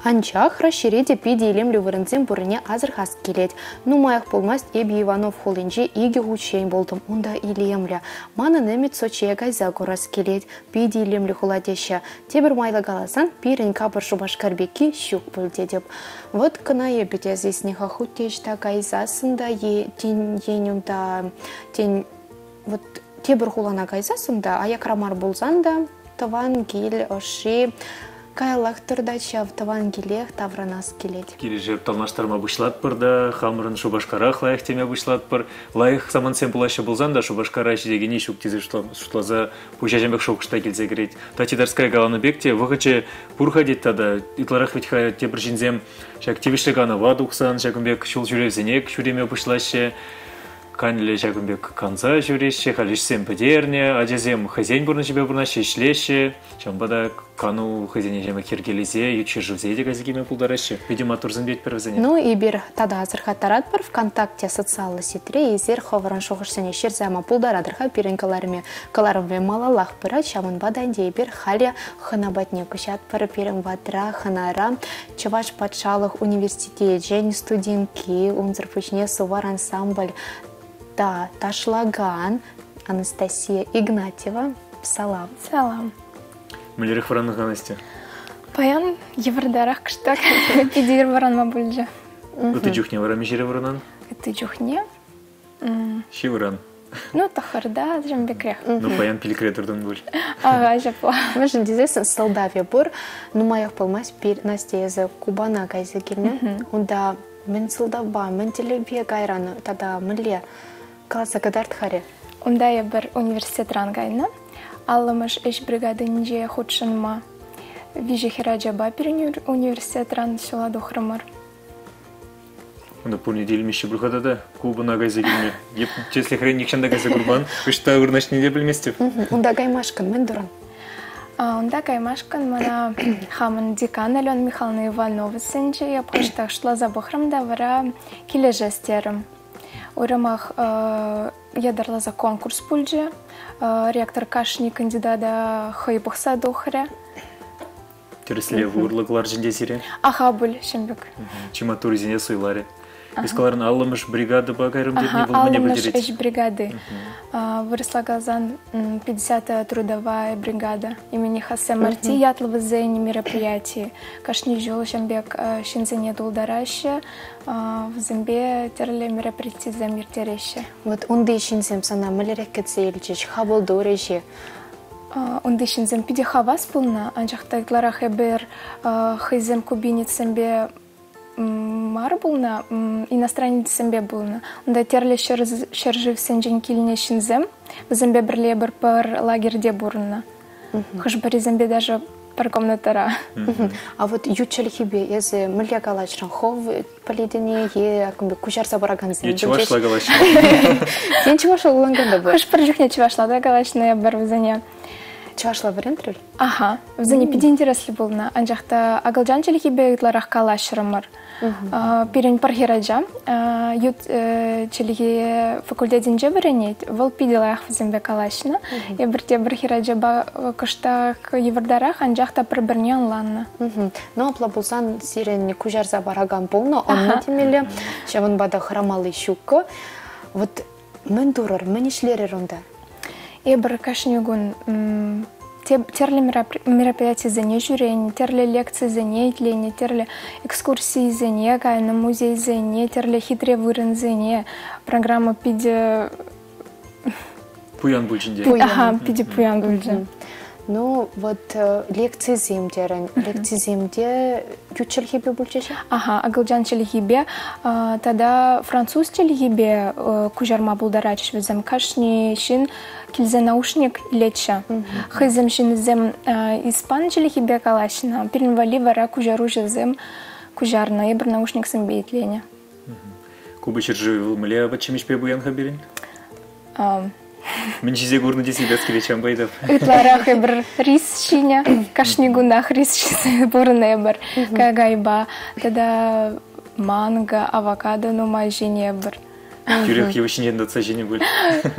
Анчах Раҫҫейре те питӗ илемлӗ вырӑнсем пуррине асӑрхас килет. Нумаях пулмасть эпӗ Иванов хулинче икӗ хутчен пултӑм. Унта илемлӗ. Манӑн ӗмӗт Сочие кайса курас килет. Питӗ илемлӗ хула теҫҫӗ. Тепӗр майлӑ каласан, пирӗн капӑр Шупашкар пекки ҫук пуль тетӗп. Вӑт кӑна эпӗ те сиснӗ-ха, хуть те ӑҫта кайсассӑн та е тен ен унта, тен, вот тепӗр хулана кайсассӑн та, аякра мар пулсан та, тӑван кил ӑшши каяллах тӑртать ҫав, тӑван килех таврӑнас килет. Килӗшеп танлаштарма пуҫлатпӑр та, хамӑрӑн Шупашкарах лайӑх теме пуҫлатпӑр. Лайӑх самантсем пулаҫҫӗ пулсан та Шупашкара ҫитекенни ҫук тесе шутласа пуҫа ҫемех шухӑш та килсе кӗрет. Тати Тарская каланӑ пек те вӑхӑчӗ пур-ха тет тата. Ытларах вӗт-ха тепӗр ҫынсем ҫак тивӗҫлӗ канӑва тухсан ҫакӑн пек ҫул ҫӳревсене ҫӳреме пуҫлаҫҫӗ. Канлӗ ҫакӑн пек канса ҫӳреҫҫӗ, халь ӗҫсем пӗтернӗ, ачасем хӑйсен пурнӑҫӗпе пурӑнаҫҫӗ, ӗҫлеҫҫӗ. Ҫавӑнпа та кану хӑйсене ҫемӗк йӗркелесе ют ҫӗршывсене те кайса килме пултараҫҫӗ. Питӗ маттурсем тетпӗр вӗсене. Ну, эпир тата асӑрхаттаратпӑр, ВКонтакте социаллӑ сетьре эсир хӑвӑрӑн шухӑшсене ҫырса яма пултаратӑр-ха пирӗн кӑларӑмӗ. Кӑларӑмӗ малаллах пырать, ҫавӑнпа та ӗнтӗ эпир халӗ хӑна патне куҫатпӑр. Пирӗн патра хӑнара Чӑваш патшалӑх университечӗн студентки, унсӑр пуҫне Сувар ансамбль та ташлакан Анастасия Игнатьева. Салам. Салам. Мӗнлерех вӑраннӑ-ха, Настя? Паян йывӑртарах кӑштах питӗ ир вӑранма пулчӗ. Ытти чухне вара миҫере вӑранан? Ытти чухне Ҫывӑран. Ну, тӑххӑрта ҫавӑн пекрех. Ну, паян пилӗкре тӑртӑн пуль. Ага, ҫапла. Мӗншӗн тесессӗн сӑлтавӗ пур. Нумаях пулмасть пир Настя эсӗ Кубана кайса килнӗ. Унта мӗн сӑлтавпа, мӗн тӗллевпе кайран тата мӗнле каласа кӑтарт-харе? Унта эпир университетран кайнӑ. 50-мӗш ӗҫ бригадинче хутшӑнма виҫӗ хӗрачапа пирӗн университетран ҫула тухрӑмӑр. Унта пурне те илмеҫҫӗ пуль-ха тата Кубӑна кайса килме. Еп тӗслӗхрен нихҫан та кайса курман. Ӑҫта вырнаҫнине те пӗлместӗп. Унта каймашкӑн мӗн турӑн? Унта каймашкӑн мана хамӑн декан Алена Михайловна Иванова сӗнчӗ. Эп кӑштах шутласа пӑхрӑм та вара килӗшес терӗм. Уйрӑмах ятарласа конкурс пулчӗ. Ректор кашни кандидата хӑй пӑхса тухрӗ. Тӗрӗслев урлӑ кӑларчӗ те сире? Аха пуль, ҫемпек. Чи маттуррисене суйларӗ. Эс каларӑн аллӑмӗш бригадӑпа кайрӑм тетни вӑл мӗне пӗлтерет? Аллӑмӗш ӗҫ бригади. Вырӑсла каласан 50-я трудовая бригада имени Хосе Марти ятлӑ вӗсен мероприяти. Кашни ҫул ҫын пек ҫынсене тултараҫҫӗ, вӗсемпе тӗрлӗ мероприятисем ирттереҫҫӗ. Вот унти ҫынсем сана мӗнлерех кӗтсе илчӗҫ, хапӑл турӗҫ-и? Унти ҫынсем питӗ хавас пулнӑ, анчах та ытларах эпир хӑйсем кубинецсемпе мар пулнӑ, иностранецсемпе пулнӑ. Унта тӗрлӗ ҫӗршывсенчен килнӗ ҫынсем, вӗсемпе пӗрле эпир пӗр лагерьте пурӑннӑ. Хӑш-пӗрисемпе даже пӗр комнатӑра. А вот ют чӗлхепе эсӗ мӗнле калаҫрӑн? Хӑв пӗлетӗн-и е кун пек куҫарса паракансем? Е чӑвашла калаҫнӑ? Тен, чӑвашла вуланкан та пур. Хӑш-пӗр чухне чӑвашла та калаҫнӑ эпир вӗсене. Чӑвашла вӗрентрӗр? Аха, вӗсене питӗ интереслӗ пулнӑ, анчах та акӑлчан чӗлхипе ытларах калаҫрӑмӑр. Пирӗн пӗр хӗрача ют чӗлхе факультетӗнче вӗренет, вӑл питӗ лайӑх вӗсемпе калаҫнӑ. Эпир те пӗр хӗрачапа кӑштах йывӑртарах, анчах та пӗр-пӗрне ӑнланнӑ. Ну, апла пулсан сирӗн куҫарса паракан пулнӑ, ӑннӑ темелле. Ҫавӑнпа та хӑрамалли ҫуккӑ. Вот мӗн турӑр, мӗн ӗҫлерӗр унта? Эпир кашни кун тӗрлӗ мероприятисене ҫӳренӗ, тӗрлӗ лекцисене итленӗ, тӗрлӗ экскурсисене кайнӑ, музейсене, тӗрлӗ хитре вырӑнсене. Программа питӗ пуян пулчӗ ӗнтӗ. Аха, питӗ пуян пулчӗ. Ну, вот лекцисем терӗн. Лекцисем те ют чӗлхепе пулчӗҫ-и? Аха, акӑлчан чӗлхипе тата француз чӗлхипе куҫарма пултаратчӗҫ вӗсем. Кашни ҫын килсе наушник илетчӗ. Хӑйсем ҫынсем испан чӗлхипе калаҫнӑ, пирӗн валли вара куҫаруҫӑсем куҫарнӑ, эпир наушниксемпе итленӗ. Куба ҫӗршывӗ вӑл мӗнле апат-ҫимӗҫпе пуян-ха пирӗн? Мӗн ҫисе курнӑ тесе ыйтас килет ҫавӑнпа ыйтап. Ытларах эпир рис ҫинӗ. Кашни кунах рис ҫисе пурӑннӑ эпир. Какайпа тата манго, авокадо нумай ҫинӗ эпир. Тӳрех йывӑҫ ҫинчен татса ҫинӗ пуль.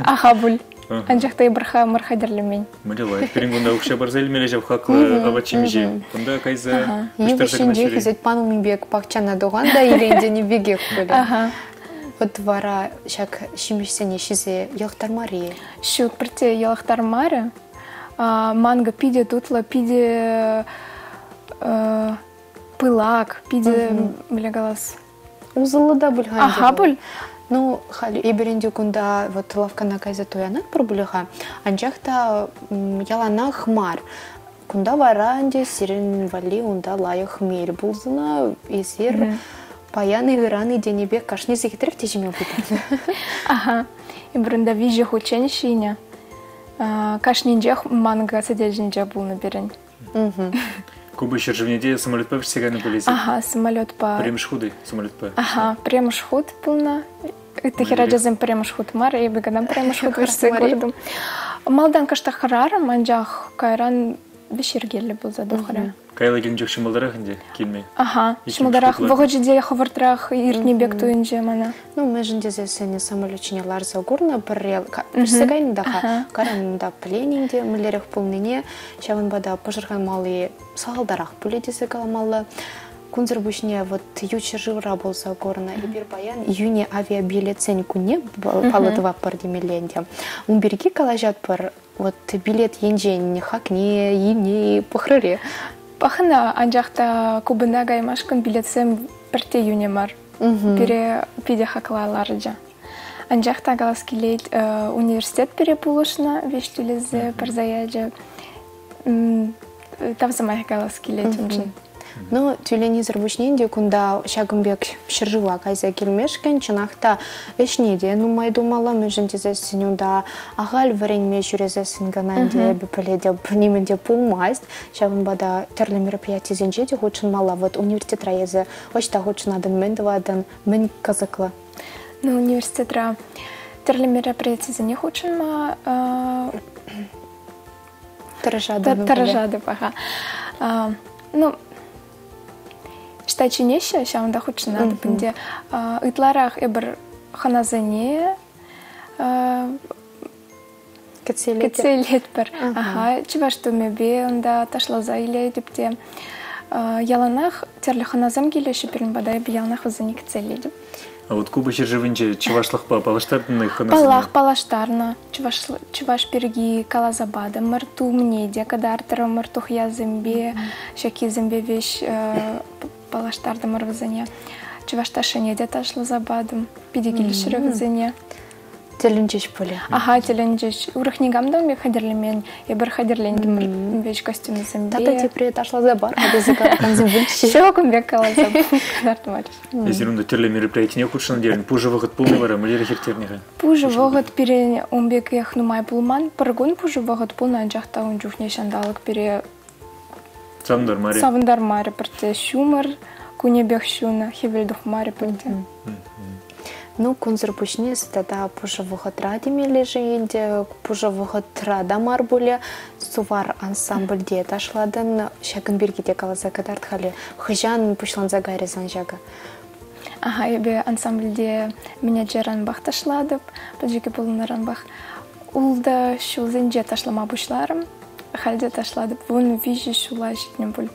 Аха пуль. Анчах та эпир хамӑр хатӗрлемен. Мӗнле лайӑх. Пирӗн кунта укҫа парса илмелле ҫав хаклӑ апат-ҫимӗҫе. Кунта кайса Йывӑҫ ҫинче хӗсет панулми пек пахчана тухан та илен тенӗ пекех пулӗ. Вот вара ҫак ҫимӗҫсене ҫисе йӑлӑхтармарӗ-и? Ҫук, пӗртте йӑлӑхтармарӗ. Манго питӗ тутлӑ, питӗ пылак, питӗ, мӗнле калас? Усӑллӑ та пуль-ха ӗнтӗ. Аха пуль. Ну, халь эпир ӗнтӗ кунта вот лавккана кайса туянатпӑр пулӗ-ха, анчах та яланах мар. Кунта вара ӗнтӗ сирӗн валли унта лайӑх мел пулсӑна эсир паян-и ыран-и тенӗ пек кашни сехетрех те ҫиме пултарнӑ. Аха. Эпир унта виҫӗ хутчен ҫинӗ. Кашнинчех манго сӗтел ҫинче пулнӑ пирӗн. Куба ҫӗршывне те самолетпа вӗҫсе кайнӑ пуль эсир? Аха, самолетпа. Пӗрремӗш хут-и самолетпа? Аха, пӗрремӗш хут пулнӑ. Ытти хӗрачасем пӗрремӗш хут мар, эпӗ кӑна пӗрремӗш хут вӗҫсе куртӑм. Малтан кӑштах хӑрарӑм, анчах кайран вӗҫ йӗркеллӗ пулса тухрӗ. Каялла килнӗ чух ҫӑмӑлтарах ӗнтӗ килме. Аха, ҫӑмӑлтарах. Вӑхӑчӗ те хӑвӑртрах иртнӗ пек туйӑнчӗ мана. Ну, мӗншӗн тесессӗн самолет ҫине ларса курнӑ пӗрре вӗҫсе кайнӑ та-ха. Кайран унта пӗлен ӗнтӗ мӗнлерех пулнине. Ҫавӑнпа та пӑшӑрханмалли сахалтарах пулӗ тесе каламалла. Кунсӑр пуҫне вот ют ҫӗршывра пулса курнӑ. Эпир паян июне авиабилетсен кунне паллӑ тӑватпӑр темелле ӗнтӗ. Ун пирки калаҫатпӑр. Вот билет енчен хакне, йӳнне пӑхрӑр-и? Пӑхнӑ, анчах та Кубӑна каймашкӑн билетсем пӗртте йӳнӗ мар. Пире питӗ хакла ларчӗ. Анчах та калас килет, университет пире пулӑшнӑ, веҫ тӳлесе парса ячӗ. Тав сӑмахӗ калас килет уншӑн. Ну, тӳленисӗр пуҫне те кунта ҫакӑн пек ҫӗршыва кайса килмешкӗн чӑнах та ӗҫне те нумай тумалла, мӗншӗн тесессӗн унта ахаль вӗренме ҫӳресессӗн кӑна ӗнтӗ эпӗ пӗлетӗп, нимӗн те пулмасть. Ҫавӑнпа та тӗрлӗ мероприятисенче те хутшӑнмалла. Вот университетра эсӗ ӑҫта хутшӑнатӑн, мӗн тӑватӑн, мӗн кӑсӑклӑ? Ну, университетра тӗрлӗ мероприятисене хутшӑнма тӑрӑшатӑп. Тӑрӑшатӑп, аха. Ну, ӑҫта чӗнеҫҫӗ, ҫавӑнта хутшӑнатӑп ӗнтӗ. Ытларах эпир хӑнасене кӗтсе илетпӗр. Аха, чӑваш тумӗпе унта ташласа илетӗп те. Яланах тӗрлӗ хӑнасем килеҫҫӗ пирӗн пата, эпӗ яланах вӗсене кӗтсе илетӗп. А вот Куба ҫӗршывӗнче чӑвашлӑхпа паллаштартӑн-и хӑнасене? Паллах, паллаштарнӑ. Чӑваш, чӑваш пирки каласа патӑмӑр, тумне те кӑтартрӑмӑр, тухьясемпе, ҫаккисемпе веҫ паллаштартӑмӑр вӗсене. Чӑваш ташшине те ташласа патӑм. Питӗ килӗшрӗ вӗсене. Тӗлӗнчӗҫ пулӗ. Аха, тӗлӗнчӗҫ. Урӑх никам та ун пек хатӗрлемен. Эпир хатӗрлентӗмӗр веҫ костюмсемпе. Тата тепре ташласа пар-ха тесе калакансем пулчӗҫ. Ҫук, ун пек каласа кӑтартмарӗҫ. Эсир унта тӗрлӗ мероприятине хутшӑннӑ терӗн. Пушӑ вӑхӑт пулнӑ вара мӗнлерех ирттернӗ-ха? Пушӑ вӑхӑт пирӗн ун пекех нумай пулман. Пӗр кун пушӑ вӑхӑт пулнӑ, анчах та ун чухне ҫанталӑк пире савӑнтармарӗ. Савӑнтармарӗ пӗртте. Ҫумӑр кунӗпех ҫунӑ, хӗвел тухмарӗ пӗртте. Ну, кунсӑр пуҫне тата пушӑ вӑхӑтра темелле-ши ӗнтӗ, пушӑ вӑхӑтра та мар пулӗ. Сувар ансамбльте ташлатӑн. Ҫакӑн пирки те каласа кӑтарт халӗ. Хӑҫан пуҫланса кайрӗ сан ҫакӑ? Аха, эпӗ ансамбльте менеджеранпах ташлатӑп, пӗчӗккӗ пулнӑранпах. Ултӑ ҫулсенче ташлама пуҫларӑм. Халь те ташлатӑп. 13 ҫула ҫитнӗ пуль.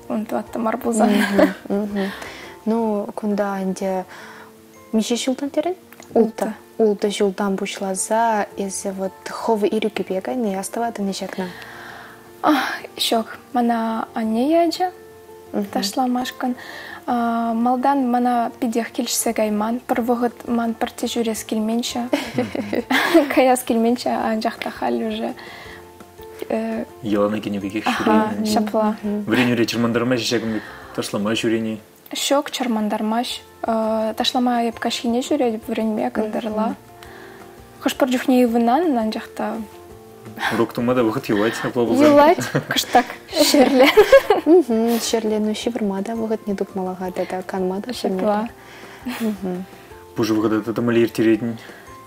Ун тӑваттӑ мар пулсан. Ну, кунта ӗнтӗ миҫе ҫултан терӗн? Ултӑ. Ултӑ ҫултан пуҫласа эсӗ вот хӑв ирӗкӗпе кайни астӑватӑн-и ҫакна? Ҫук, мана анне ячӗ ташламашкӑн. Малтан мана питех килӗшсе кайман. Пӗр вӑхӑт ман пӗртте ҫӳрес килменччӗ. Каяс килменччӗ, анчах та халь уже Йӑлана кӗнӗ пекех ҫӳренӗ. Ҫапла. Вӗренӳре чӑрмантармасть ҫакӑн пек ташлама ҫӳрени? Ҫук, чӑрмантармасть. Ташлама эп каҫхине ҫӳретӗп вӗренме кӑнтӑрла. Хӑш-пӗр чухне ывӑнан, анчах та Урок тума та вӑхӑт юлать, апла пулсан. Юлать, кӑштах ҫӗрле. Ҫӗрле, ну ҫывӑрма та вӑхӑтне тупмалла-ха тата канма та Ҫапла. Пушӑ вӑхӑта тата мӗнле ирттеретӗн?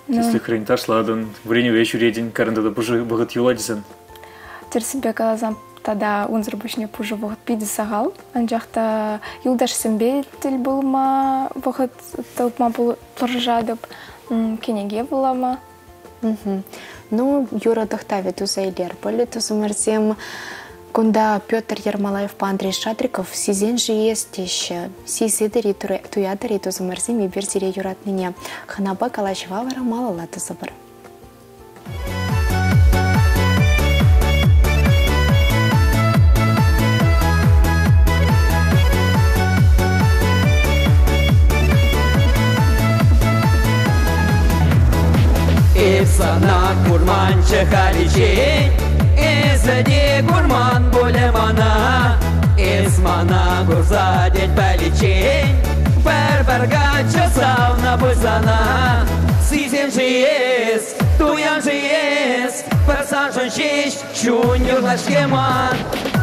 Тӗслӗхрен ташлатӑн, вӗренӗве ҫӳретӗн, каран тата пушӑ вӑхӑт юлать сан. Тӗрӗссипе каласан, тата унсӑр пуҫне пушӑ вӑхӑт питӗ сахал. Анчах та юлташсемпе тӗл пулма вӑхӑт тупма тӑрӑшатӑп, кӗнеке вулама. Ну, юрӑ тӑхтавӗ туса илер пулӗ, тусӑмӑрсем. Кунта Петр Ермолаевпа Андрей Шадриков сисен-ши эс теҫҫӗ. Сисетӗр-и, туятӑр-и, тусӑмӑрсем, эпир сире юратнине. Хӑнапа калаҫӑва вара малалла тӑсӑпӑр. Эп сана курманччӗ халиччен, Эсӗ те курман пулӗ мана. Эс мана курса тет пӗличчен, Пӗр-пӗр каччӑ савнӑ пуль сана. Сисен-ши эс, туян-ши эс, Пӗр саншӑн ҫеҫ чун юрлать-ҫке ман.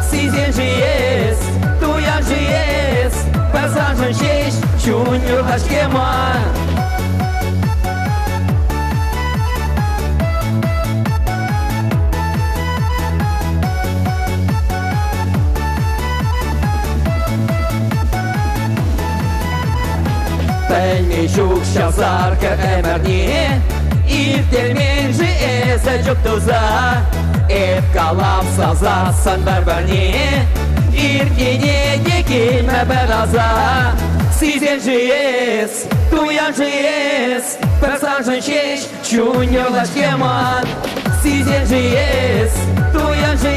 Сисен-ши эс, туян-ши эс, Пӗр саншӑн ҫеҫ чун юрлать-ҫке ман. Пӗлме ҫук ҫав саркӑр ӗмӗрне Ирттермен-ши эсӗ чуптуса Эп калап сасассӑн пӗр-пӗрне Иртнине те килмӗ пӗр аса Сисен-ши эс, туян-ши эс Пӗр саншӑн ҫеҫ чун юрлать-ҫке ман Сисен-ши эс, туян-ши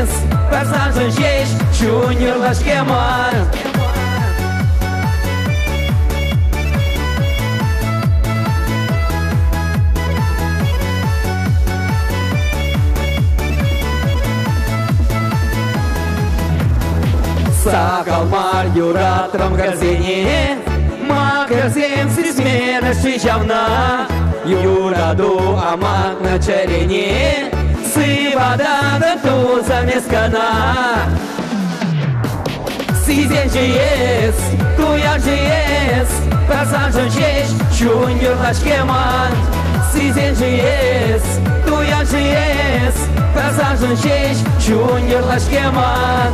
эс Пӗр саншӑн ҫеҫ чун юрлать-ҫке ман Сахал мар юратрӑм хӗрсене, Ма хӗрсем сисмерӗҫ-ши ҫавна? Юрату амантнӑ чӗрене, Сывататӑп тусам эс кӑна. Сисен-ши эс, туян-ши эс, Пӗр саншӑн ҫеҫ чун юрлать-ҫке ман. Сисен-ши эс, туян-ши эс, Пӗр саншӑн ҫеҫ чун юрлать-ҫке ман.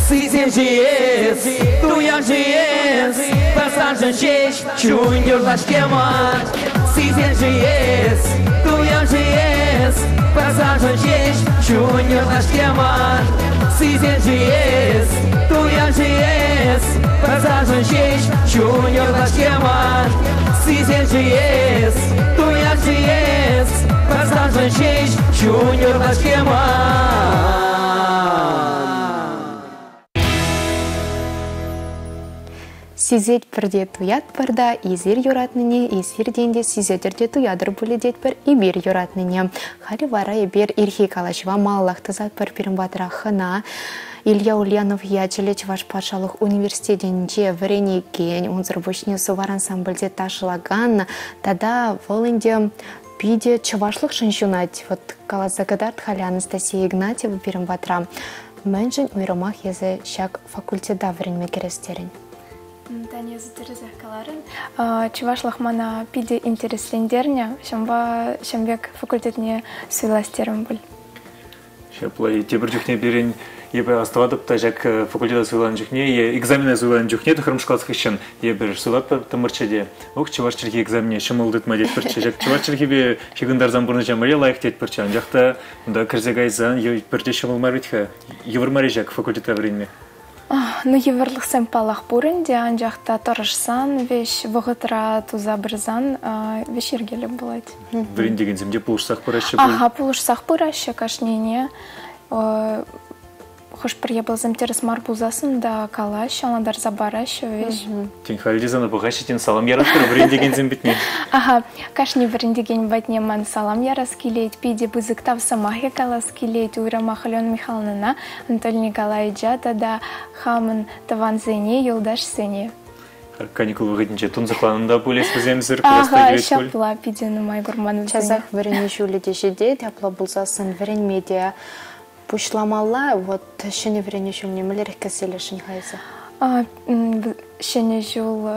Сисен-ши эс, туян-ши эс, Пӗр саншӑн ҫеҫ чун юрлать-ҫке ман. Сисен-ши эс, туян-ши эс, Пӗр саншӑн ҫеҫ чун юрлать-ҫке ман. Сисен-ши эс, туян-ши эс, Пӗр саншӑн ҫеҫ чун юрлать-ҫке ман. Сисен-ши эс, туян-ши эс, Пӗр саншӑн ҫеҫ чун юрлать-ҫке ман. Сисетпӗр те туятпӑр та, эсир юратнине эсир те сисетӗр те туятӑр пулӗ тетпӗр эпир юратнине. Халӗ вара эпир ирхи калаҫӑва малаллах тӑсатпӑр пирӗн патра хӑна. Илья Ульянов ячӗллӗ Чӑваш патшалӑх университетӗнче вӗренекен, унсӑр пуҫне Сувар ансамбльте ташлакан тата вӑл ӗнтӗ питӗ чӑвашлӑхшӑн ҫунать. Вот каласа кӑтарт халӗ Анастасия Игнатьева пирӗн патра. Мӗншӗн уйрӑмах эсӗ ҫак факультета вӗренме кӗрес терӗн? Таня, эсӗ тӗрӗсех каларӑн. Чӑвашлӑх мана питӗ интереслентернӗ, ҫавӑнпа ҫавӑн пек факультетне суйлас терӗм пуль. Ҫапла, тепӗр чухне пирӗн эпӗ астӑватӑп та ҫак факультета суйланӑ чухне е экзамена суйланӑ чухне тӑххӑрмӗш класс хыҫҫӑн эпир суйлаттӑмӑрччӗ те, ох, чӑваш чӗлхи экзаменне ҫӑмӑл тытма тетпӗрччӗ. Ҫак чӑваш чӗлхипе ҫыхӑнтарсан пурнӑҫа мӗнле лайӑх тетпӗрччӗ, анчах та унта кӗрсе кайсан пӗрте ҫӑмӑл мар вӗт-ха. Йывӑр мар-и ҫак факультетра вӗренме? Ну, йывӑрлӑхсем паллах пур ӗнтӗ, анчах та тӑрӑшсан, веҫ вӑхӑтра туса пырсан веҫ йӗркеллӗ пулать. Вӗрентекенсем те пулӑшсах пыраҫҫӗ пуль? Аха, пулӑшсах пыраҫҫӗ кашнине. Хӑш-пӗр япаласем тӗрӗс мар пулсассӑн та калаҫҫӗ, ӑнлантарса параҫҫӗ веҫ. Тен, халӗ те сана пӑхаҫҫӗ, тен, салам яратпӑр вӗрентекенсем патне? Аха, кашни вӗрентекен патне ман салам ярас килет, питӗ пысӑк тав сӑмахӗ калас килет уйрӑмах Алена Михайловнӑна, Анатолий Николаевича тата хамӑн тӑвансене, юлташсене. Каникул вӑхӑтӗнче тунсӑхланӑ та пуль эс вӗсемсӗр, курас та килет пуль. Ҫапла, питӗ нумай курман вӗсене. Часах вӗренӳ ҫулӗ те ҫитет, апла пулсассӑн вӗренме те пуҫламалла. Вот ҫӗнӗ вӗренӳ ҫулне мӗнлерех кӗселешӗн-ха эсӗ? Ҫӗнӗ ҫул,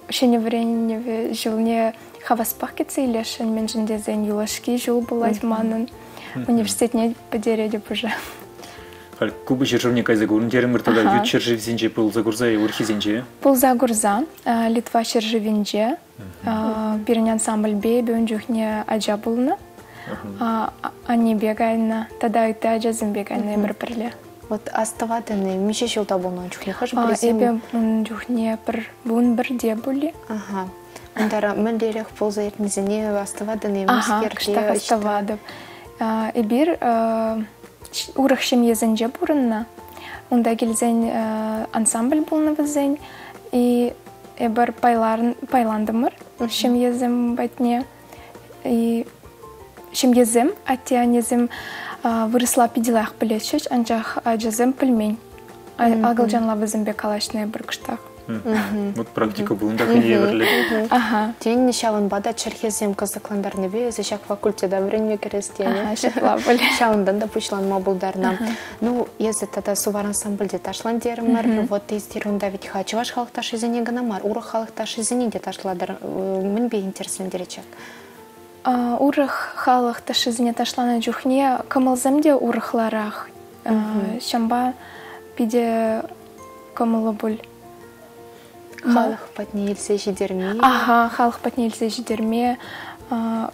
ҫӗнӗ вӗренӗве ҫулне хаваспах кӗтсе илесшӗн, мӗншӗн тесен юлашки ҫул пулать манӑн. Университетне пӗтеретӗп уже. Халь Куба ҫӗршывне кайса курнӑ терӗмӗр тата ют ҫӗршывсенче пулса курса е урӑххисенче? Пулса курса Литва ҫӗршывӗнче пирӗн ансамбльпе эпӗ ун чухне ача пулнӑ. Аннепе кайнӑ тата ытти ачасемпе кайнӑ ӗмӗр пӗрле. Вот астӑватӑн-и, миҫе ҫулта пулнӑ ун чухне? Хӑш-пӗрисем... Эпӗ ун чухне пӗр 11-те пуль. Ага. Унтара мӗнлерех пулса иртнисене астӑватӑн-и? Ага, кӑштах астӑватӑп. Эпир урӑх ҫемьесенче пурӑннӑ. Унта килсен ансамбль пулнӑ вӗсен. И эпир пайлантӑмӑр ҫемьесем патне. И ҫемьесем, атте-аннесем вырӑсла питӗ лайӑх пӗлетчӗҫ, анчах ачасем пӗлмен. Акӑлчанла вӗсемпе калаҫнӑ эпир кӑштах. Вот практика пулнӑ та хӑйне евӗрлӗ. Ага. Тен, ҫавӑнпа та чӗлхесем кӑсӑклантарнипе эсӗ ҫак факультета вӗренме кӗрес тенӗ. Ага, ҫапла пуль. Ҫавӑнтан та пуҫланма пултарнӑ. Ну, эсӗ тата Сувар ансамбльте ташлан терӗмӗр. Вот эсир унта ведь-ха чӑваш халӑх ташшисене кӑна мар, урӑх халӑх ташшисене те ташлатӑр. Мӗнпе интереслентерет ҫак? Урӑх халӑх ташшисене ташланӑ чухне кӑмӑлсем те урӑхларах. Ҫавӑнпа питӗ кӑмӑллӑ пуль. Халӑх патне илсе ҫитерме. Ага, халӑх патне илсе ҫитерме.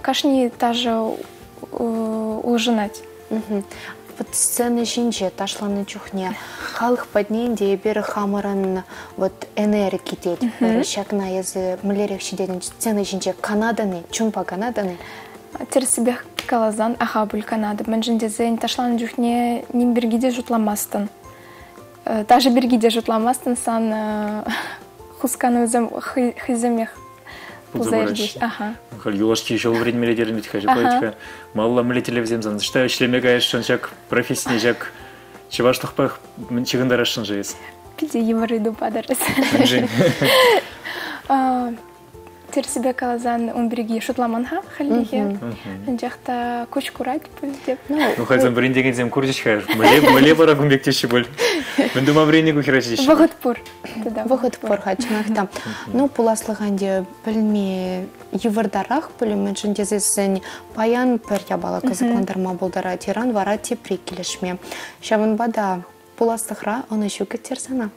Кашни ташӑ улшӑнать. Вот сцена ҫинче ташланӑ чухне халӑх патне ӗнтӗ эпир хамӑрӑн вот энерги тетпӗр. Ҫакна эсӗ мӗнлерех ҫитетӗн сцена ҫинче канатӑн-и, чунпа канатӑн-и? Тӗрӗссипех каласан, аха пуль канатӑп. Мӗншӗн тесен ташланӑ чухне ним пирки те шутламастӑн. Ташӑ пирки те шутламастӑн, сан хусканусем хӑйсемех пулса иртӗҫ. Аха. Халь юлашки ҫул вӗренмелле терӗн вӗт-ха, ҫапла Малла мӗнле тӗллевсем сан? Ӑҫта ӗҫлеме каясшӑн ҫак профессине, ҫак чӑвашлӑхпа мӗн ҫыхӑнтарасшӑн-ши эс? Питӗ йывӑр ыйту патӑр. Мӗншӗн? Тӗрӗссипе каласан, ун пирки шутламан-ха хальлӗхе. Анчах та куҫ курать пуль теп. Ну, хальсем вӗрентекенсем курчӗҫ-ха. Мӗнле вара кун пек теҫҫӗ пуль? Мӗн тума вӗреннӗ ку хӗрача теҫҫӗ? Вӑхӑт пур. Вӑхӑт пур-ха, чӑнах та. Ну, пуласлӑха ӗнтӗ пӗлме йывӑртарах пулӗ, мӗншӗн тесессӗн паян пӗр япала кӑсӑклантарма пултарать, ыран вара тепри килӗшме. Ҫавӑнпа та пуласлӑхра ӑнӑҫу кӗттер сана.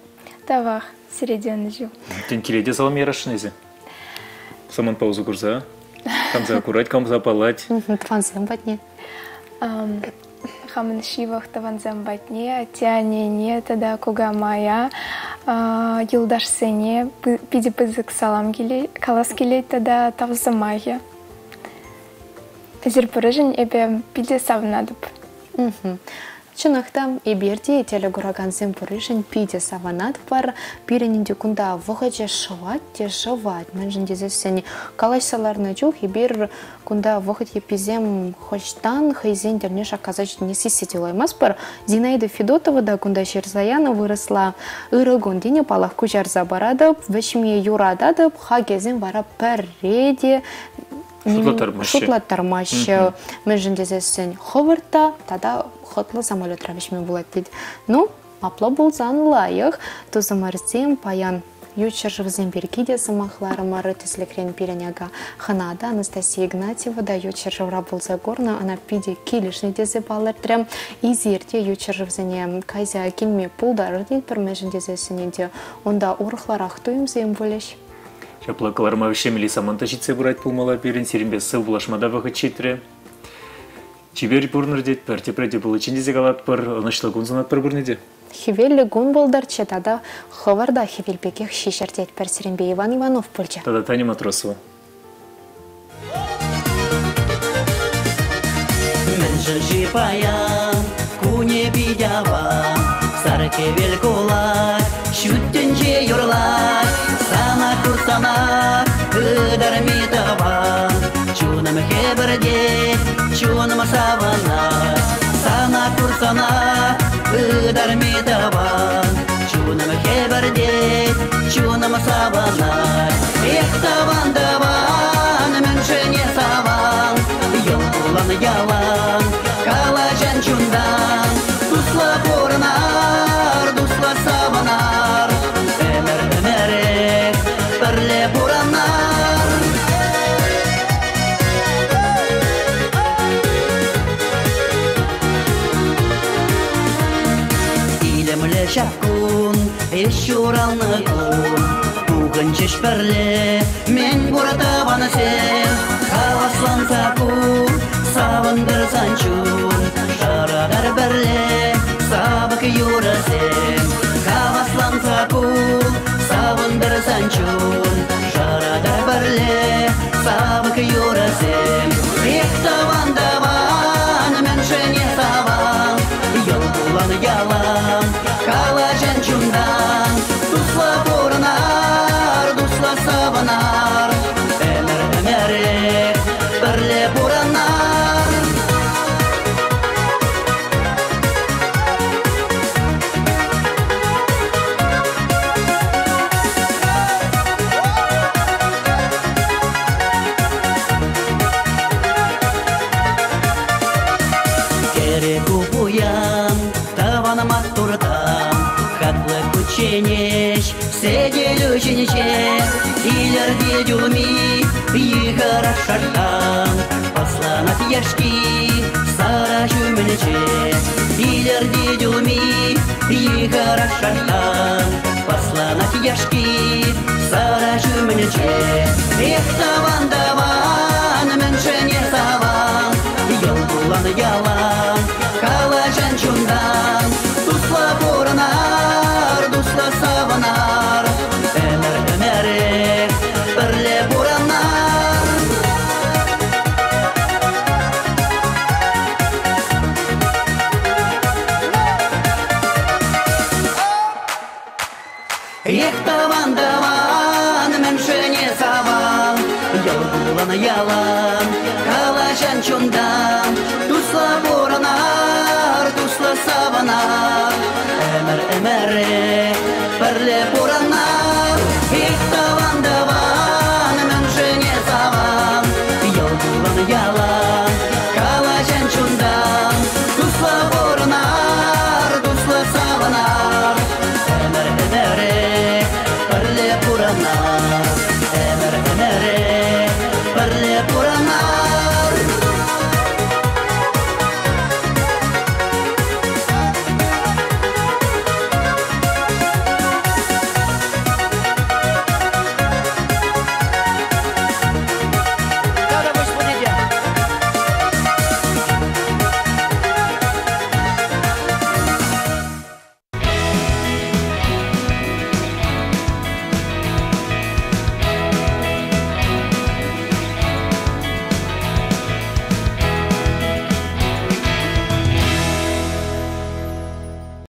Тавах, сире те ӑнӑҫу. Тен, киле те салам ярасшӑн эсӗ? Самантпа усӑ курса. Камса курать, камса паллать. Тӑвансем патне. Хамӑн ҫывӑх тӑвансем патне, атте-аннене тата кукамая, юлташсене питӗ пысӑк салам калас килет тата тав сӑмахӗ. Эсир пурӗшӗн эпӗ питӗ савӑнатӑп. Чӑнах та, эпир те телекуракансем пурришӗн питӗ савӑнатпӑр. Пирӗн ӗнтӗ кунта вӑхӑчӗ шӑвать те шӑвать. Мӗншӗн тесессӗн калаҫса ларнӑ чух эпир кунта вӑхӑт йӗпписем хӑҫтан хӑйсен тӗлне шаккаса ҫитнине сиссе те юлаймастпӑр. Зинаида Федотова та кунта ҫырса янӑ вырӑсла «Ырӑ кун» тенӗ паллах куҫарса паратӑп, вӗҫме юрататӑп, хакӗсем вара пӗрре те шутлаттармаҫҫӗ. Мӗншӗн тесессӗн хӑвӑрт та тата хӑтлӑ самолетра вӗҫме пулать тет. Ну, апла пулсан лайӑх. Тусӑмӑрсем паян ют ҫӗршывсем пирки те сӑмахларӑмӑр. Тӗслӗхрен пирӗн ака хӑна та Анастасия Игнатьева та ют ҫӗршывра пулса курнӑ. Ӑна питӗ килӗшнӗ тесе палӑртрӗ. Эсир те ют ҫӗршывсене кайса килме пултарӑр тетпӗр, мӗншӗн тесессӗн ӗнтӗ унта урӑхларах туйӑмсем пулӗҫ. Ҫапла кӑларма вӗҫлемелли самант та ҫитсе пырать пулмалла пирӗн. Сирӗнпе сыв пулашма та вӑхӑт ҫитрӗ. Чипер пурӑнӑр тетпӗр, тепре те пуличчен тесе калатпӑр, ӑнӑҫлӑ кун сунатпӑр пурне те. Хӗвеллӗ кун пултӑрччӗ тата хӑвӑр та хӗвел пекех ҫиҫӗр тетпӗр сирӗнпе Иван Иванов пулчӗ. Тата Таня Матросова. Мӗншӗн-ши паян кунӗ пит аван, Сар хӗвел кулать, ҫут тӗнче юрлать, Сана курсанах ытарми тӑван. Чунӑм хӗпӗртет, чунӑм савӑнать, Сана курсанах ытарми тӑван. Чунӑм хӗпӗртет, чунӑм савӑнать. Эх, тӑван, тӑван, мӗншӗн эс аван? Йӑл кулан ялан, калаҫан чунтан. Туслӑ пурӑнар, туслӑ савӑнар. Ӗмӗр-ӗмӗрех пӗрле пурӑнар. Илемлӗ ҫак кун, эс ҫуралнӑ кун, пухӑнчӗҫ пӗрле мӗн пур тӑвансем. Хавасланса кул, савӑнтӑр сан чун, шӑратар пӗрле савӑк юрӑсем. Хавасланса кул, савӑнтӑр сан чун, шӑратар пӗрле савӑк юрӑсем. Эх, тӑван, тӑван, мӗншӗн эс аван, йӑл кулан ялан, калаҫан чунтан. Туслӑ пурӑнар, туслӑ савӑнар, ӗмӗр-ӗмӗрех пӗрле пурӑнар. Кӗреку пуян, тӑван маттуртан, хаклӑ кучченеҫ сӗтел ҫинче илӗртет улми йыхӑрать шартан, пӑсланать яшки сара ҫумӗнче. Илӗртет улми йыхӑрать шартан, пӑсланать яшки сара ҫумӗнче. Эх, тӑван, тӑван, мӗншӗн эс аван, йӑл кулан ялан.